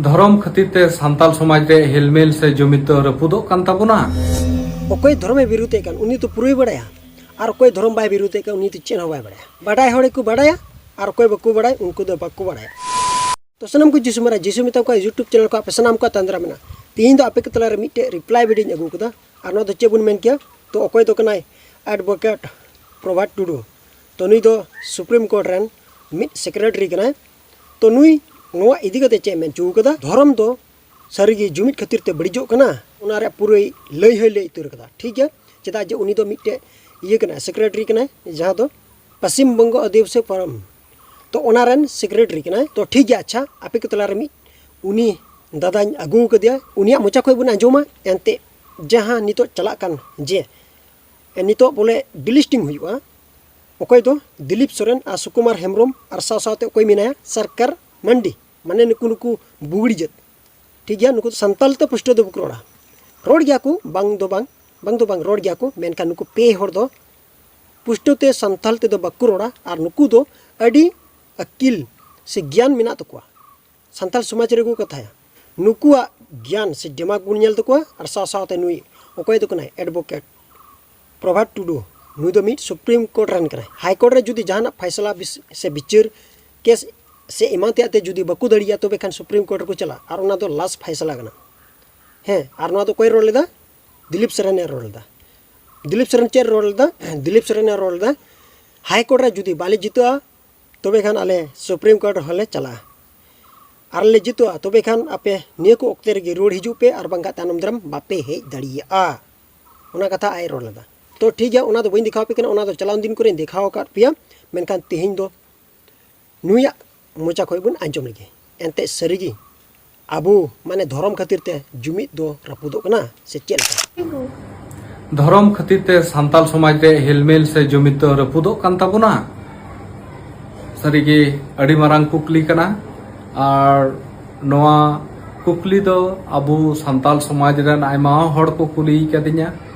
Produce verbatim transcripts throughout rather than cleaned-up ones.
ᱫᱷᱚᱨᱚᱢ ᱠᱷᱟᱹᱛᱤᱨ ᱛᱮ ᱥᱟᱱᱛᱟᱞ ᱥᱚᱢᱟᱡᱽ ᱨᱮ ᱦᱤᱞᱢᱮᱞ ᱥᱮ ᱡᱩᱢᱤᱫ ᱫᱚ ᱨᱟᱹᱯᱩᱫᱚᱜ ᱠᱟᱱ ᱛᱟᱵᱚᱱᱟ᱾ ᱚᱠᱚᱭ ᱫᱷᱚᱨᱚᱢᱮ ᱵᱤᱨᱩᱫᱷᱮᱫ ᱠᱟᱱ ᱩᱱᱤ ᱫᱚ ᱯᱩᱨᱟᱹᱭ ᱵᱟᱲᱟᱭᱟ, ᱟᱨ ᱚᱠᱚᱭ ᱫᱷᱚᱨᱚᱢ ᱵᱟᱭ ᱵᱤᱨᱩᱫᱷᱮᱫ ᱠᱟᱱ ᱩᱱᱤ ᱫᱚ ᱪᱮᱫ ᱦᱚᱸ ᱵᱟᱭ ᱵᱟᱲᱟᱭᱟ᱾ ᱵᱟᱰᱟᱭ ᱦᱚᱲ ᱜᱮᱠᱚ ᱵᱟᱰᱟᱭᱟ, ᱟᱨ ᱚᱠᱚᱭ ᱵᱟᱠᱚ ᱵᱟᱲᱟᱭ ᱩᱱᱠᱩ ᱫᱚ ᱵᱟᱠᱚ ᱵᱟᱲᱟᱭᱟ᱾ ᱛᱚ ᱥᱟᱱᱟᱢ ᱠᱚ ᱡᱤᱥᱩ ᱢᱟᱨᱟ ᱡᱤᱥᱩ ᱢᱮᱛᱟ ᱠᱚᱣᱟ YouTube channel ᱠᱚ ᱟᱯᱮ ᱥᱟᱱᱟᱢ ᱠᱚᱣᱟᱜ ᱛᱟᱸᱫᱽᱨᱟ ᱢᱮᱱᱟᱜᱼᱟ᱾ ᱛᱮᱦᱮᱧ ᱫᱚ ᱟᱯᱮ ᱠᱚ ᱛᱟᱞᱟᱨᱮ ᱢᱤᱫᱴᱮᱡ reply video ᱧ ᱟᱹᱜᱩ ᱠᱟᱫᱟ, ᱟᱨ ᱱᱚᱣᱟ ᱫᱚ ᱪᱮᱫ ᱵᱚᱱ ᱢᱮᱱ ᱠᱮᱭᱟ? ᱛᱚ ᱚᱠᱚᱭ ᱫᱚ ᱠᱟᱱᱟᱭ advocate ᱯᱨᱚᱵᱷᱟᱛ ᱴᱩᱰᱩ᱾ ᱛᱚ ᱱᱩᱭ ᱫᱚ Supreme Court ᱨᱮᱱ ᱢᱤᱫ secretary ᱠᱟᱱᱟᱭ᱾ ᱛᱚ ᱱᱩᱭ ᱱᱚᱣᱟ ᱤᱫᱤ ᱠᱟᱛᱮ ᱪᱮᱫ ᱮ ᱢᱮᱱ ᱦᱚᱪᱚ ᱠᱟᱫᱟ? ᱫᱷᱚᱨᱚᱢ ᱫᱚ ᱥᱟᱹᱨᱤᱜᱮ ᱡᱩᱢᱤᱫ ᱠᱷᱟᱹᱛᱤᱨ ᱛᱮ ᱵᱟᱹᱲᱤᱡᱚᱜ ᱠᱟᱱᱟ, ᱚᱱᱟ ᱨᱮᱭᱟᱜ ᱯᱩᱨᱟᱹᱭ ᱞᱟᱹᱭ ᱦᱚᱸᱭ ᱞᱟᱹᱭ ᱩᱛᱟᱹᱨ ᱠᱟᱫᱟ᱾ ᱴᱷᱤᱠ ᱜᱮᱭᱟ, ᱪᱮᱫᱟᱜ ᱡᱮ ᱩᱱᱤ ᱫᱚ ᱢᱤᱫᱴᱮᱡ ᱤᱭᱟᱹ ᱠᱟᱱᱟᱭ, secretary ᱠᱟᱱᱟᱭ, ᱡᱟᱦᱟᱸ ᱫᱚ ᱯᱚᱥᱪᱤᱢ ᱵᱚᱝᱜᱚ ᱟᱹᱫᱤᱵᱟᱹᱥᱤ ᱯᱷᱳᱨᱟᱢ᱾ ᱛᱚ ᱚᱱᱟ ᱨᱮᱱ secretary ᱠᱟᱱᱟᱭ᱾ ᱛᱚ ᱴᱷᱤᱠ ᱜᱮᱭᱟ, ᱟᱪᱪᱷᱟ, ᱟᱯᱮ ᱠᱚ ᱛᱟᱞᱟᱨᱮ ᱢᱤᱫ ᱩᱱᱤ ᱫᱟᱫᱟᱧ ᱟᱹᱜᱩ ᱟᱠᱟᱫᱮᱭᱟ, ᱩᱱᱤᱭᱟᱜ ᱢᱚᱪᱟ ᱠᱷᱚᱱ ᱵᱚᱱ ᱟᱸᱡᱚᱢᱟ᱾ ᱮᱱᱛᱮᱫ ᱡᱟᱦᱟᱸ ᱱᱤᱛᱚᱜ ᱪᱟᱞᱟᱜ ᱠᱟᱱ ᱡᱮ ᱱᱤᱛᱚᱜ ᱵᱚᱞᱮ delisting ᱦᱩᱭᱩᱜᱼᱟ, ᱚᱠᱚᱭ ᱫᱚ ᱫᱤᱞᱤᱯ ᱥᱚᱨᱮᱱ ᱟᱨ ᱥᱩᱠᱩᱢᱟᱨ ᱦᱮᱢᱵᱨᱚᱢ ᱟᱨ ᱥᱟᱶ ᱥᱟᱶᱛᱮ ᱚᱠᱚᱭ ᱢᱮᱱᱟᱭᱟ, ᱥᱚᱨᱠᱟᱨ ᱢᱟᱱᱰᱤ, ᱢᱟᱱᱮ ᱱᱩᱠᱩ ᱱᱩᱠᱩ ᱵᱩᱜᱲᱤ ᱡᱟᱹᱛ᱾ ᱴᱷᱤᱠ ᱜᱮᱭᱟ, ᱱᱩᱠᱩ ᱫᱚ ᱥᱟᱱᱛᱟᱞ ᱛᱮ ᱯᱩᱥᱴᱟᱹᱣ ᱫᱚ ᱵᱟᱠᱚ ᱨᱚᱲᱟ᱾ ᱨᱚᱲ ᱜᱮᱭᱟ ᱠᱚ, ᱵᱟᱝ ᱫᱚ ᱵᱟᱝ, ᱵᱟᱝ ᱫᱚ ᱵᱟᱝ, ᱨᱚᱲ ᱜᱮᱭᱟ ᱠᱚ, ᱢᱮᱱᱠᱷᱟᱱ ᱱᱩᱠᱩ ᱯᱮ ᱦᱚᱲ ᱫᱚ ᱯᱩᱥᱴᱟᱹᱣ ᱛᱮ ᱥᱟᱱᱛᱟᱞ ᱛᱮᱫᱚ ᱵᱟᱠᱚ ᱨᱚᱲᱟ᱾ ᱟᱨ ᱱᱩᱠᱩ ᱫᱚ ᱟᱹᱰᱤ ᱟᱹᱠᱤᱞ ᱥᱮ ᱜᱮᱭᱟᱱ ᱢᱮᱱᱟᱜ ᱛᱟᱠᱚᱣᱟ, ᱥᱟᱱᱛᱟᱞ ᱥᱚᱢᱟᱡᱽ ᱨᱮᱠᱚ ᱠᱟᱛᱷᱟᱭᱟ᱾ ᱱᱩᱠᱩᱣᱟᱜ ᱜᱮᱭᱟᱱ ᱥᱮ ᱫᱮᱢᱟᱜᱽ ᱵᱚᱱ ᱧᱮᱞ ᱛᱟᱠᱚᱣᱟ᱾ ᱟᱨ ᱥᱟᱶ ᱥᱟᱶᱛᱮ ᱱᱩᱭ ᱚᱠᱚᱭ ᱫᱚ ᱠᱟᱱᱟᱭ, advocate ᱯᱨᱚᱵᱷᱟᱛ ᱴᱩᱰᱩ, ᱱᱩᱭ ᱫᱚ ᱢᱤᱫ Supreme Court ᱨᱮᱱ ᱠᱟᱱᱟᱭ᱾ High Court ᱨᱮ ᱡᱩᱫᱤ ᱡᱟᱦᱟᱱᱟᱜ ᱯᱷᱟᱭᱥᱟᱞᱟ ᱵᱤᱥ-, ᱥᱮ ᱵᱤᱪᱟᱹᱨ, case ᱥᱮ ᱮᱢᱟᱱ ᱛᱮᱭᱟᱜ ᱛᱮ ᱡᱩᱫᱤ ᱵᱟᱠᱚ ᱫᱟᱲᱮᱭᱟᱜᱼᱟ, ᱛᱚᱵᱮ ᱠᱷᱟᱱ Supreme Court ᱨᱮᱠᱚ ᱪᱟᱞᱟᱜᱼᱟ, ᱟᱨ ᱚᱱᱟ ᱫᱚ last ᱯᱷᱟᱭᱥᱟᱞᱟ ᱠᱟᱱᱟ᱾ ᱦᱮᱸ, ᱟᱨ ᱱᱚᱣᱟ ᱫᱚ ᱚᱠᱚᱭ ᱨᱚᱲ ᱞᱮᱫᱟ? ᱫᱤᱞᱤᱯ ᱥᱚᱨᱮᱱᱮ ᱨᱚᱲ ᱞᱮᱫᱟ᱾ ᱫᱤᱞᱤᱯ ᱥᱚᱨᱮᱱ ᱪᱮᱫ ᱨᱚᱲ ᱞᱮᱫᱟ? ᱫᱤᱞᱤᱯ ᱥᱚᱨᱮᱱᱮ ᱨᱚᱲ ᱞᱮᱫᱟ, High Court ᱨᱮ ᱡᱩᱫᱤ ᱵᱟᱞᱮ ᱡᱤᱛᱟᱹᱜᱼᱟ, ᱛᱚᱵᱮ ᱠᱷᱟᱱ ᱟᱞᱮ Supreme Court ᱦᱚᱸᱞᱮ ᱪᱟᱞᱟᱜᱼᱟ᱾ ᱟᱨ ᱞᱮ ᱡᱤᱛᱟᱹᱜᱼᱟ, ᱛᱚᱵᱮ ᱠᱷᱟᱱ ᱟᱯᱮ ᱱᱤᱭᱟᱹ ᱠᱚ ᱚᱠᱛᱮ ᱨᱮᱜᱮ ᱨᱩᱣᱟᱹᱲ ᱦᱤᱡᱩᱜ ᱯᱮ, ᱟᱨ ᱵᱟᱝᱠᱷᱟᱱ ᱛᱟᱭᱱᱚᱢ ᱫᱟᱨᱟᱢ ᱵᱟᱯᱮ ᱦᱮᱡ ᱫᱟᱲᱮᱭᱟᱜᱼᱟ᱾ ᱚᱱᱟ ᱠᱟᱛᱷᱟ ᱟᱡ ᱨᱚᱲ ᱞᱮᱫᱟ᱾ ᱛᱚ ᱴᱷᱤᱠ ᱜᱮᱭᱟ, ᱚᱱᱟ ᱫᱚ ᱵᱟᱹᱧ ᱫᱮᱠᱷᱟᱣ ᱟᱯᱮ ᱠᱟᱱᱟ, ᱚᱱᱟ ᱫᱚ ᱪᱟᱞᱟᱣ ᱫᱤᱱ ᱠᱚᱨᱮᱧ ᱫᱮᱠᱷᱟᱣ ᱟᱠᱟᱫ ᱯᱮᱭᱟ᱾ ᱢᱮᱱᱠᱷᱟᱱ ᱛᱮᱦᱮᱧ ᱫᱚ ᱱᱩᱭᱟᱜ ᱢᱚᱪᱟ ᱠᱷᱚᱱ ᱵᱚᱱ ᱟᱸᱡᱚᱢ ᱞᱮᱜᱮ᱾ ᱮᱱᱛᱮᱫ ᱥᱟᱹᱨᱤᱜᱮ ᱟᱵᱚ ᱢᱟᱱᱮ ᱫᱷᱚᱨᱚᱢ ᱠᱷᱟᱹᱛᱤᱨ ᱛᱮ ᱡᱩᱢᱤᱫ ᱫᱚ ᱨᱟᱹᱯᱩᱫᱚᱜ ᱠᱟᱱᱟ ᱥᱮ ᱪᱮᱫ ᱞᱮᱠᱟ? ᱫᱷᱚᱨᱚᱢ ᱠᱷᱟᱹᱛᱤᱨ ᱛᱮ ᱥᱟᱱᱛᱟᱞ ᱥᱚᱢᱟᱡᱽ ᱨᱮ ᱦᱤᱞᱢᱮᱞ ᱥᱮ ᱡᱩᱢᱤᱫ ᱫᱚ ᱨᱟᱹᱯᱩᱫᱚᱜ ᱠᱟᱱ ᱛᱟᱵᱚᱱᱟ᱾ ᱥᱟᱹᱨᱤᱜᱮ ᱟᱹᱰᱤ ᱢᱟᱨᱟᱝ ᱠᱩᱠᱞᱤ ᱠᱟᱱᱟ᱾ ᱟᱨ ᱱᱚᱣᱟ ᱠᱩᱠᱞᱤ ᱫᱚ ᱟᱵᱚ ᱥᱟᱱᱛᱟᱞ ᱥᱚᱢᱟᱡᱽ ᱨᱮᱱ ᱟᱭᱢᱟ ᱦᱚᱲ ᱠᱚ ᱠᱩᱞᱤ ᱠᱟᱫᱤᱧᱟ,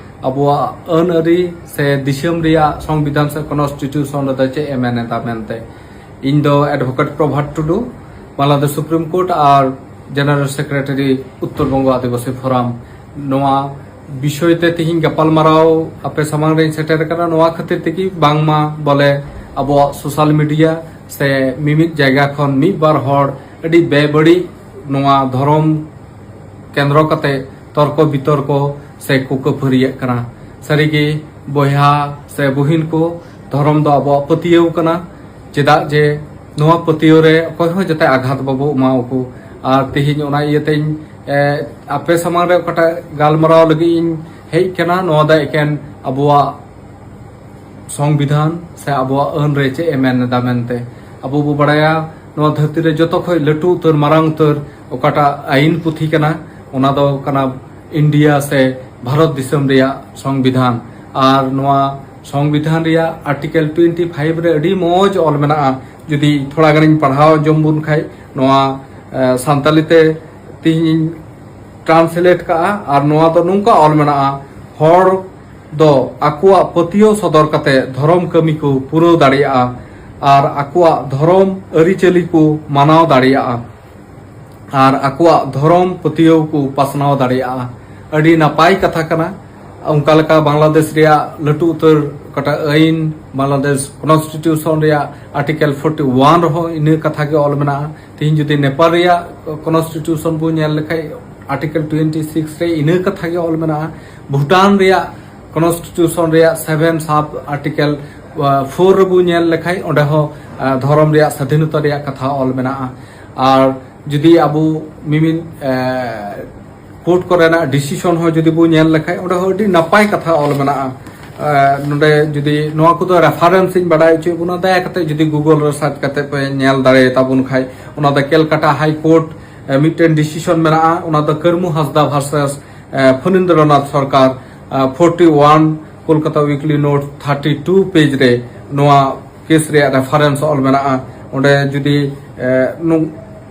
ᱟᱵᱚᱣᱟᱜ ᱟᱹᱱ ᱟᱹᱨᱤ ᱥᱮ ᱫᱤᱥᱚᱢ ᱨᱮᱭᱟᱜ ᱥᱚᱝᱵᱤᱫᱷᱟᱱ ᱥᱮ constitution ᱨᱮᱫᱚ ᱪᱮᱫ ᱮ ᱢᱮᱱ ᱮᱫᱟ ᱢᱮᱱᱛᱮ᱾ ᱤᱧ ᱫᱚ advocate ᱯᱨᱚᱵᱷᱟᱛ ᱴᱩᱰᱩ, ᱵᱟᱝᱞᱟᱫᱮᱥ Supreme Court ᱟᱨ ᱡᱮᱱᱟᱨᱮᱞ ᱥᱮᱠᱨᱮᱴᱟᱨᱤ ᱩᱛᱛᱚᱨ ᱵᱚᱝᱜᱚ ᱟᱹᱫᱤᱵᱟᱹᱥᱤ ᱯᱷᱳᱨᱟᱢ᱾ ᱱᱚᱣᱟ ᱵᱤᱥᱚᱭ ᱛᱮ ᱛᱮᱦᱮᱧ ᱜᱟᱯᱟᱞᱢᱟᱨᱟᱣ ᱟᱯᱮ ᱥᱟᱢᱟᱝ ᱨᱮᱧ ᱥᱮᱴᱮᱨ ᱟᱠᱟᱱᱟ, ᱱᱚᱣᱟ ᱠᱷᱟᱹᱛᱤᱨ ᱛᱮᱜᱮ ᱵᱟᱝᱢᱟ ᱵᱚᱞᱮ ᱟᱵᱚᱣᱟᱜ ᱥᱳᱥᱟᱞ ᱢᱤᱰᱤᱭᱟ ᱥᱮ ᱢᱤᱢᱤᱫ ᱡᱟᱭᱜᱟ ᱠᱷᱚᱱ ᱢᱤᱫ ᱵᱟᱨ ᱦᱚᱲ ᱟᱹᱰᱤ ᱵᱮᱵᱟᱹᱲᱤᱡ ᱱᱚᱣᱟ ᱫᱷᱚᱨᱚᱢ ᱠᱮᱱᱫᱨᱚ ᱠᱟᱛᱮ ᱛᱚᱨᱠᱚ ᱵᱤᱛᱚᱨᱠᱚ ᱥᱮ ᱠᱚ ᱠᱟᱹᱯᱷᱟᱹᱨᱤᱭᱟᱜ ᱠᱟᱱᱟ᱾ ᱥᱟᱹᱨᱤᱜᱮ ᱵᱚᱭᱦᱟ ᱥᱮ ᱵᱩᱦᱤᱱ ᱠᱚ, ᱫᱷᱚᱨᱚᱢ ᱫᱚ ᱟᱵᱚᱣᱟᱜ ᱯᱟᱹᱛᱭᱟᱹᱣ ᱠᱟᱱᱟ, ᱪᱮᱫᱟᱜ ᱡᱮ ᱱᱚᱣᱟ ᱯᱟᱹᱛᱭᱟᱹᱣ ᱨᱮ ᱚᱠᱚᱭ ᱦᱚᱸ ᱡᱟᱛᱮ ᱟᱜᱷᱟᱛ ᱵᱟᱵᱚ ᱮᱢᱟᱣᱟᱠᱚ᱾ ᱟᱨ ᱛᱮᱦᱮᱧ ᱚᱱᱟ ᱤᱭᱟᱹᱛᱮᱧ, ᱮ, ᱟᱯᱮ ᱥᱟᱢᱟᱝ ᱨᱮ ᱚᱠᱟᱴᱟᱜ ᱜᱟᱞᱢᱟᱨᱟᱣ ᱞᱟᱹᱜᱤᱫ ᱤᱧ ᱦᱮᱡ ᱠᱟᱱᱟ, ᱱᱚᱣᱟ ᱫᱚ ᱮᱠᱮᱱ ᱟᱵᱚᱣᱟᱜ ᱥᱚᱝᱵᱤᱫᱷᱟᱱ ᱥᱮ ᱟᱵᱚᱣᱟᱜ ᱟᱹᱱ ᱨᱮ ᱪᱮᱫ ᱮ ᱢᱮᱱ ᱮᱫᱟ ᱢᱮᱱᱛᱮ᱾ ᱟᱵᱚ ᱵᱚ ᱵᱟᱲᱟᱭᱟ, ᱱᱚᱣᱟ ᱫᱷᱟᱹᱨᱛᱤ ᱨᱮ ᱡᱚᱛᱚ ᱠᱷᱚᱱ ᱞᱟᱹᱴᱩ ᱩᱛᱟᱹᱨ, ᱢᱟᱨᱟᱝ ᱩᱛᱟᱹᱨ ᱚᱠᱟᱴᱟᱜ ᱟᱹᱭᱤᱱ ᱯᱩᱛᱷᱤ ᱠᱟᱱᱟ, ᱚᱱᱟ ᱫᱚ ᱠᱟᱱᱟ ᱤᱱᱰᱤᱭᱟ ᱥᱮ ᱵᱷᱟᱨᱚᱛ ᱫᱤᱥᱚᱢ ᱨᱮᱭᱟᱜ ᱥᱚᱝᱵᱤᱫᱷᱟᱱ᱾ ᱟᱨ ᱱᱚᱣᱟ ᱥᱚᱝᱵᱤᱫᱷᱟᱱ ᱨᱮᱭᱟᱜ ᱟᱨᱴᱤᱠᱮᱞ ᱴᱩᱭᱮᱱᱴᱤ ᱯᱷᱟᱭᱤᱵᱷ ᱨᱮ ᱟᱹᱰᱤ ᱢᱚᱡᱽ ᱚᱞ ᱢᱮᱱᱟᱜᱼᱟ᱾ ᱡᱩᱫᱤ ᱛᱷᱚᱲᱟ ᱜᱟᱱᱤᱧ ᱯᱟᱲᱦᱟᱣ ᱟᱸᱡᱚᱢ ᱵᱚᱱ ᱠᱷᱟᱡ, ᱱᱚᱣᱟ, ᱮ, ᱥᱟᱱᱛᱟᱞᱤ ᱛᱮ ᱛᱤᱦᱤᱧ ᱴᱨᱟᱱᱥᱞᱮᱴ ᱠᱟᱜᱼᱟ᱾ ᱟᱨ ᱱᱚᱣᱟ ᱫᱚ ᱱᱚᱝᱠᱟ ᱚᱞ ᱢᱮᱱᱟᱜᱼᱟ, ᱦᱚᱲ ᱫᱚ ᱟᱠᱚᱣᱟᱜ ᱯᱟᱹᱛᱭᱟᱹᱣ ᱥᱚᱫᱚᱨ ᱠᱟᱛᱮ ᱫᱷᱚᱨᱚᱢ ᱠᱟᱹᱢᱤ ᱠᱚ ᱯᱩᱨᱟᱹᱣ ᱫᱟᱲᱮᱭᱟᱜᱼᱟ ᱟᱨ ᱟᱠᱚᱣᱟᱜ ᱫᱷᱚᱨᱚᱢ ᱟᱹᱨᱤᱪᱟᱹᱞᱤ ᱠᱚ ᱢᱟᱱᱟᱣ ᱫᱟᱲᱮᱭᱟᱜᱼᱟ ᱟᱨ ᱟᱠᱚᱣᱟᱜ ᱫᱷᱚᱨᱚᱢ ᱯᱟᱹᱛᱭᱟᱹᱣ ᱠᱚ ᱯᱟᱥᱱᱟᱣ ᱫᱟᱲᱮᱭᱟᱜᱼᱟ᱾ ᱟᱹᱰᱤ ᱱᱟᱯᱟᱭ ᱠᱟᱛᱷᱟ ᱠᱟᱱᱟ᱾ ᱚᱱᱠᱟ ᱞᱮᱠᱟ ᱵᱟᱝᱞᱟᱫᱮᱥ ᱨᱮᱭᱟᱜ ᱞᱟᱹᱴᱩ ᱩᱛᱟᱹᱨ ᱚᱠᱟᱴᱟᱜ ᱟᱹᱭᱤᱱ, ᱵᱟᱝᱞᱟᱫᱮᱥ ᱠᱚᱱᱥᱴᱤᱴᱤᱭᱩᱥᱚᱱ ᱨᱮᱭᱟᱜ ᱟᱨᱴᱤᱠᱮᱞ ᱯᱷᱳᱨᱴᱤ ᱳᱣᱟᱱ ᱨᱮᱦᱚᱸ ᱤᱱᱟᱹ ᱠᱟᱛᱷᱟ ᱜᱮ ᱚᱞ ᱢᱮᱱᱟᱜᱼᱟ᱾ ᱛᱮᱦᱮᱧ ᱡᱩᱫᱤ ᱱᱮᱯᱟᱞ ᱨᱮᱭᱟᱜ ᱠᱚᱱᱥᱴᱤᱴᱤᱭᱩᱥᱚᱱ ᱵᱚᱱ ᱧᱮᱞ ᱞᱮᱠᱷᱟᱡ, ᱟᱨᱴᱤᱠᱮᱞ ᱴᱩᱭᱮᱱᱴᱤ ᱥᱤᱠᱥ ᱨᱮ ᱤᱱᱟᱹ ᱠᱟᱛᱷᱟ ᱜᱮ ᱚᱞ ᱢᱮᱱᱟᱜᱼᱟ᱾ ᱵᱷᱩᱴᱟᱱ ᱨᱮᱭᱟᱜ ᱠᱚᱱᱥᱴᱤᱴᱤᱭᱩᱥᱚᱱ ᱨᱮᱭᱟᱜ ᱥᱮᱵᱷᱮᱱ ᱥᱟᱵ ᱟᱨᱴᱤᱠᱮᱞ ᱯᱷᱳᱨ ᱨᱮᱵᱚᱱ ᱧᱮᱞ ᱞᱮᱠᱷᱟᱡ, ᱚᱸᱰᱮ ᱦᱚᱸ, ᱟ, ᱫᱷᱚᱨᱚᱢ ᱨᱮᱭᱟᱜ ᱥᱟᱫᱷᱤᱱᱚᱛᱟ ᱨᱮᱭᱟᱜ ᱠᱟᱛᱷᱟ ᱚᱞ ᱢᱮᱱᱟᱜᱼᱟ᱾ ᱟᱨ ᱡᱩᱫᱤ ᱟᱵᱚ ᱢᱤᱢᱤᱫ, ᱮ, ᱠᱳᱨᱴ ᱠᱚᱨᱮᱱᱟᱜ ᱰᱤᱥᱤᱥᱚᱱ ᱦᱚᱸ ᱡᱩᱫᱤ ᱵᱚᱱ ᱧᱮᱞ ᱞᱮᱠᱷᱟᱡ, ᱚᱸᱰᱮ ᱦᱚᱸ ᱟᱹᱰᱤ ᱱᱟᱯᱟᱭ ᱠᱟᱛᱷᱟ ᱚᱞ ᱢᱮᱱᱟᱜᱼᱟ᱾ ᱮ, ᱱᱚᱰᱮ ᱡᱩᱫᱤ ᱱᱚᱣᱟ ᱠᱚᱫᱚ ᱨᱮᱯᱷᱟᱨᱮᱱᱥ ᱤᱧ ᱵᱟᱰᱟᱭ ᱦᱚᱪᱚᱭᱮᱫ ᱵᱚᱱᱟ, ᱫᱟᱭᱟ ᱠᱟᱛᱮ ᱡᱩᱫᱤ ᱜᱩᱜᱚᱞ ᱨᱮ ᱥᱟᱨᱪ ᱠᱟᱛᱮ ᱯᱮ ᱧᱮᱞ ᱫᱟᱲᱮᱭᱟᱛᱟ ᱵᱚᱱ ᱠᱷᱟᱡ, ᱚᱱᱟ ᱫᱚ ᱠᱮᱞᱠᱟᱴᱟ ᱦᱟᱭ ᱠᱳᱨᱴ, ᱮ, ᱢᱤᱫᱴᱮᱱ ᱰᱤᱥᱤᱥᱚᱱ ᱢᱮᱱᱟᱜᱼᱟ, ᱚᱱᱟ ᱫᱚ ᱠᱟᱹᱨᱢᱩ ᱦᱟᱸᱥᱫᱟ ᱵᱷᱟᱨᱥᱮᱥ, ᱮ, ᱯᱷᱚᱱᱤᱱᱫᱨᱚᱱᱟᱛᱷ ᱥᱚᱨᱠᱟᱨ, ᱮ, ᱯᱷᱳᱨᱴᱤ ᱳᱣᱟᱱ, ᱠᱳᱞᱠᱟᱛᱟ ᱩᱭᱤᱠᱞᱤ ᱱᱳᱴ ᱛᱷᱟᱨᱴᱤ ᱴᱩ ᱯᱮᱡᱽ ᱨᱮ ᱱᱚᱣᱟ ᱠᱮᱥ ᱨᱮᱭᱟᱜ ᱨᱮᱯᱷᱟᱨᱮᱱᱥ ᱚᱞ ᱢᱮᱱᱟᱜᱼᱟ᱾ ᱚᱸᱰᱮ ᱡᱩᱫᱤ, ᱮ, ᱱᱚᱝ-,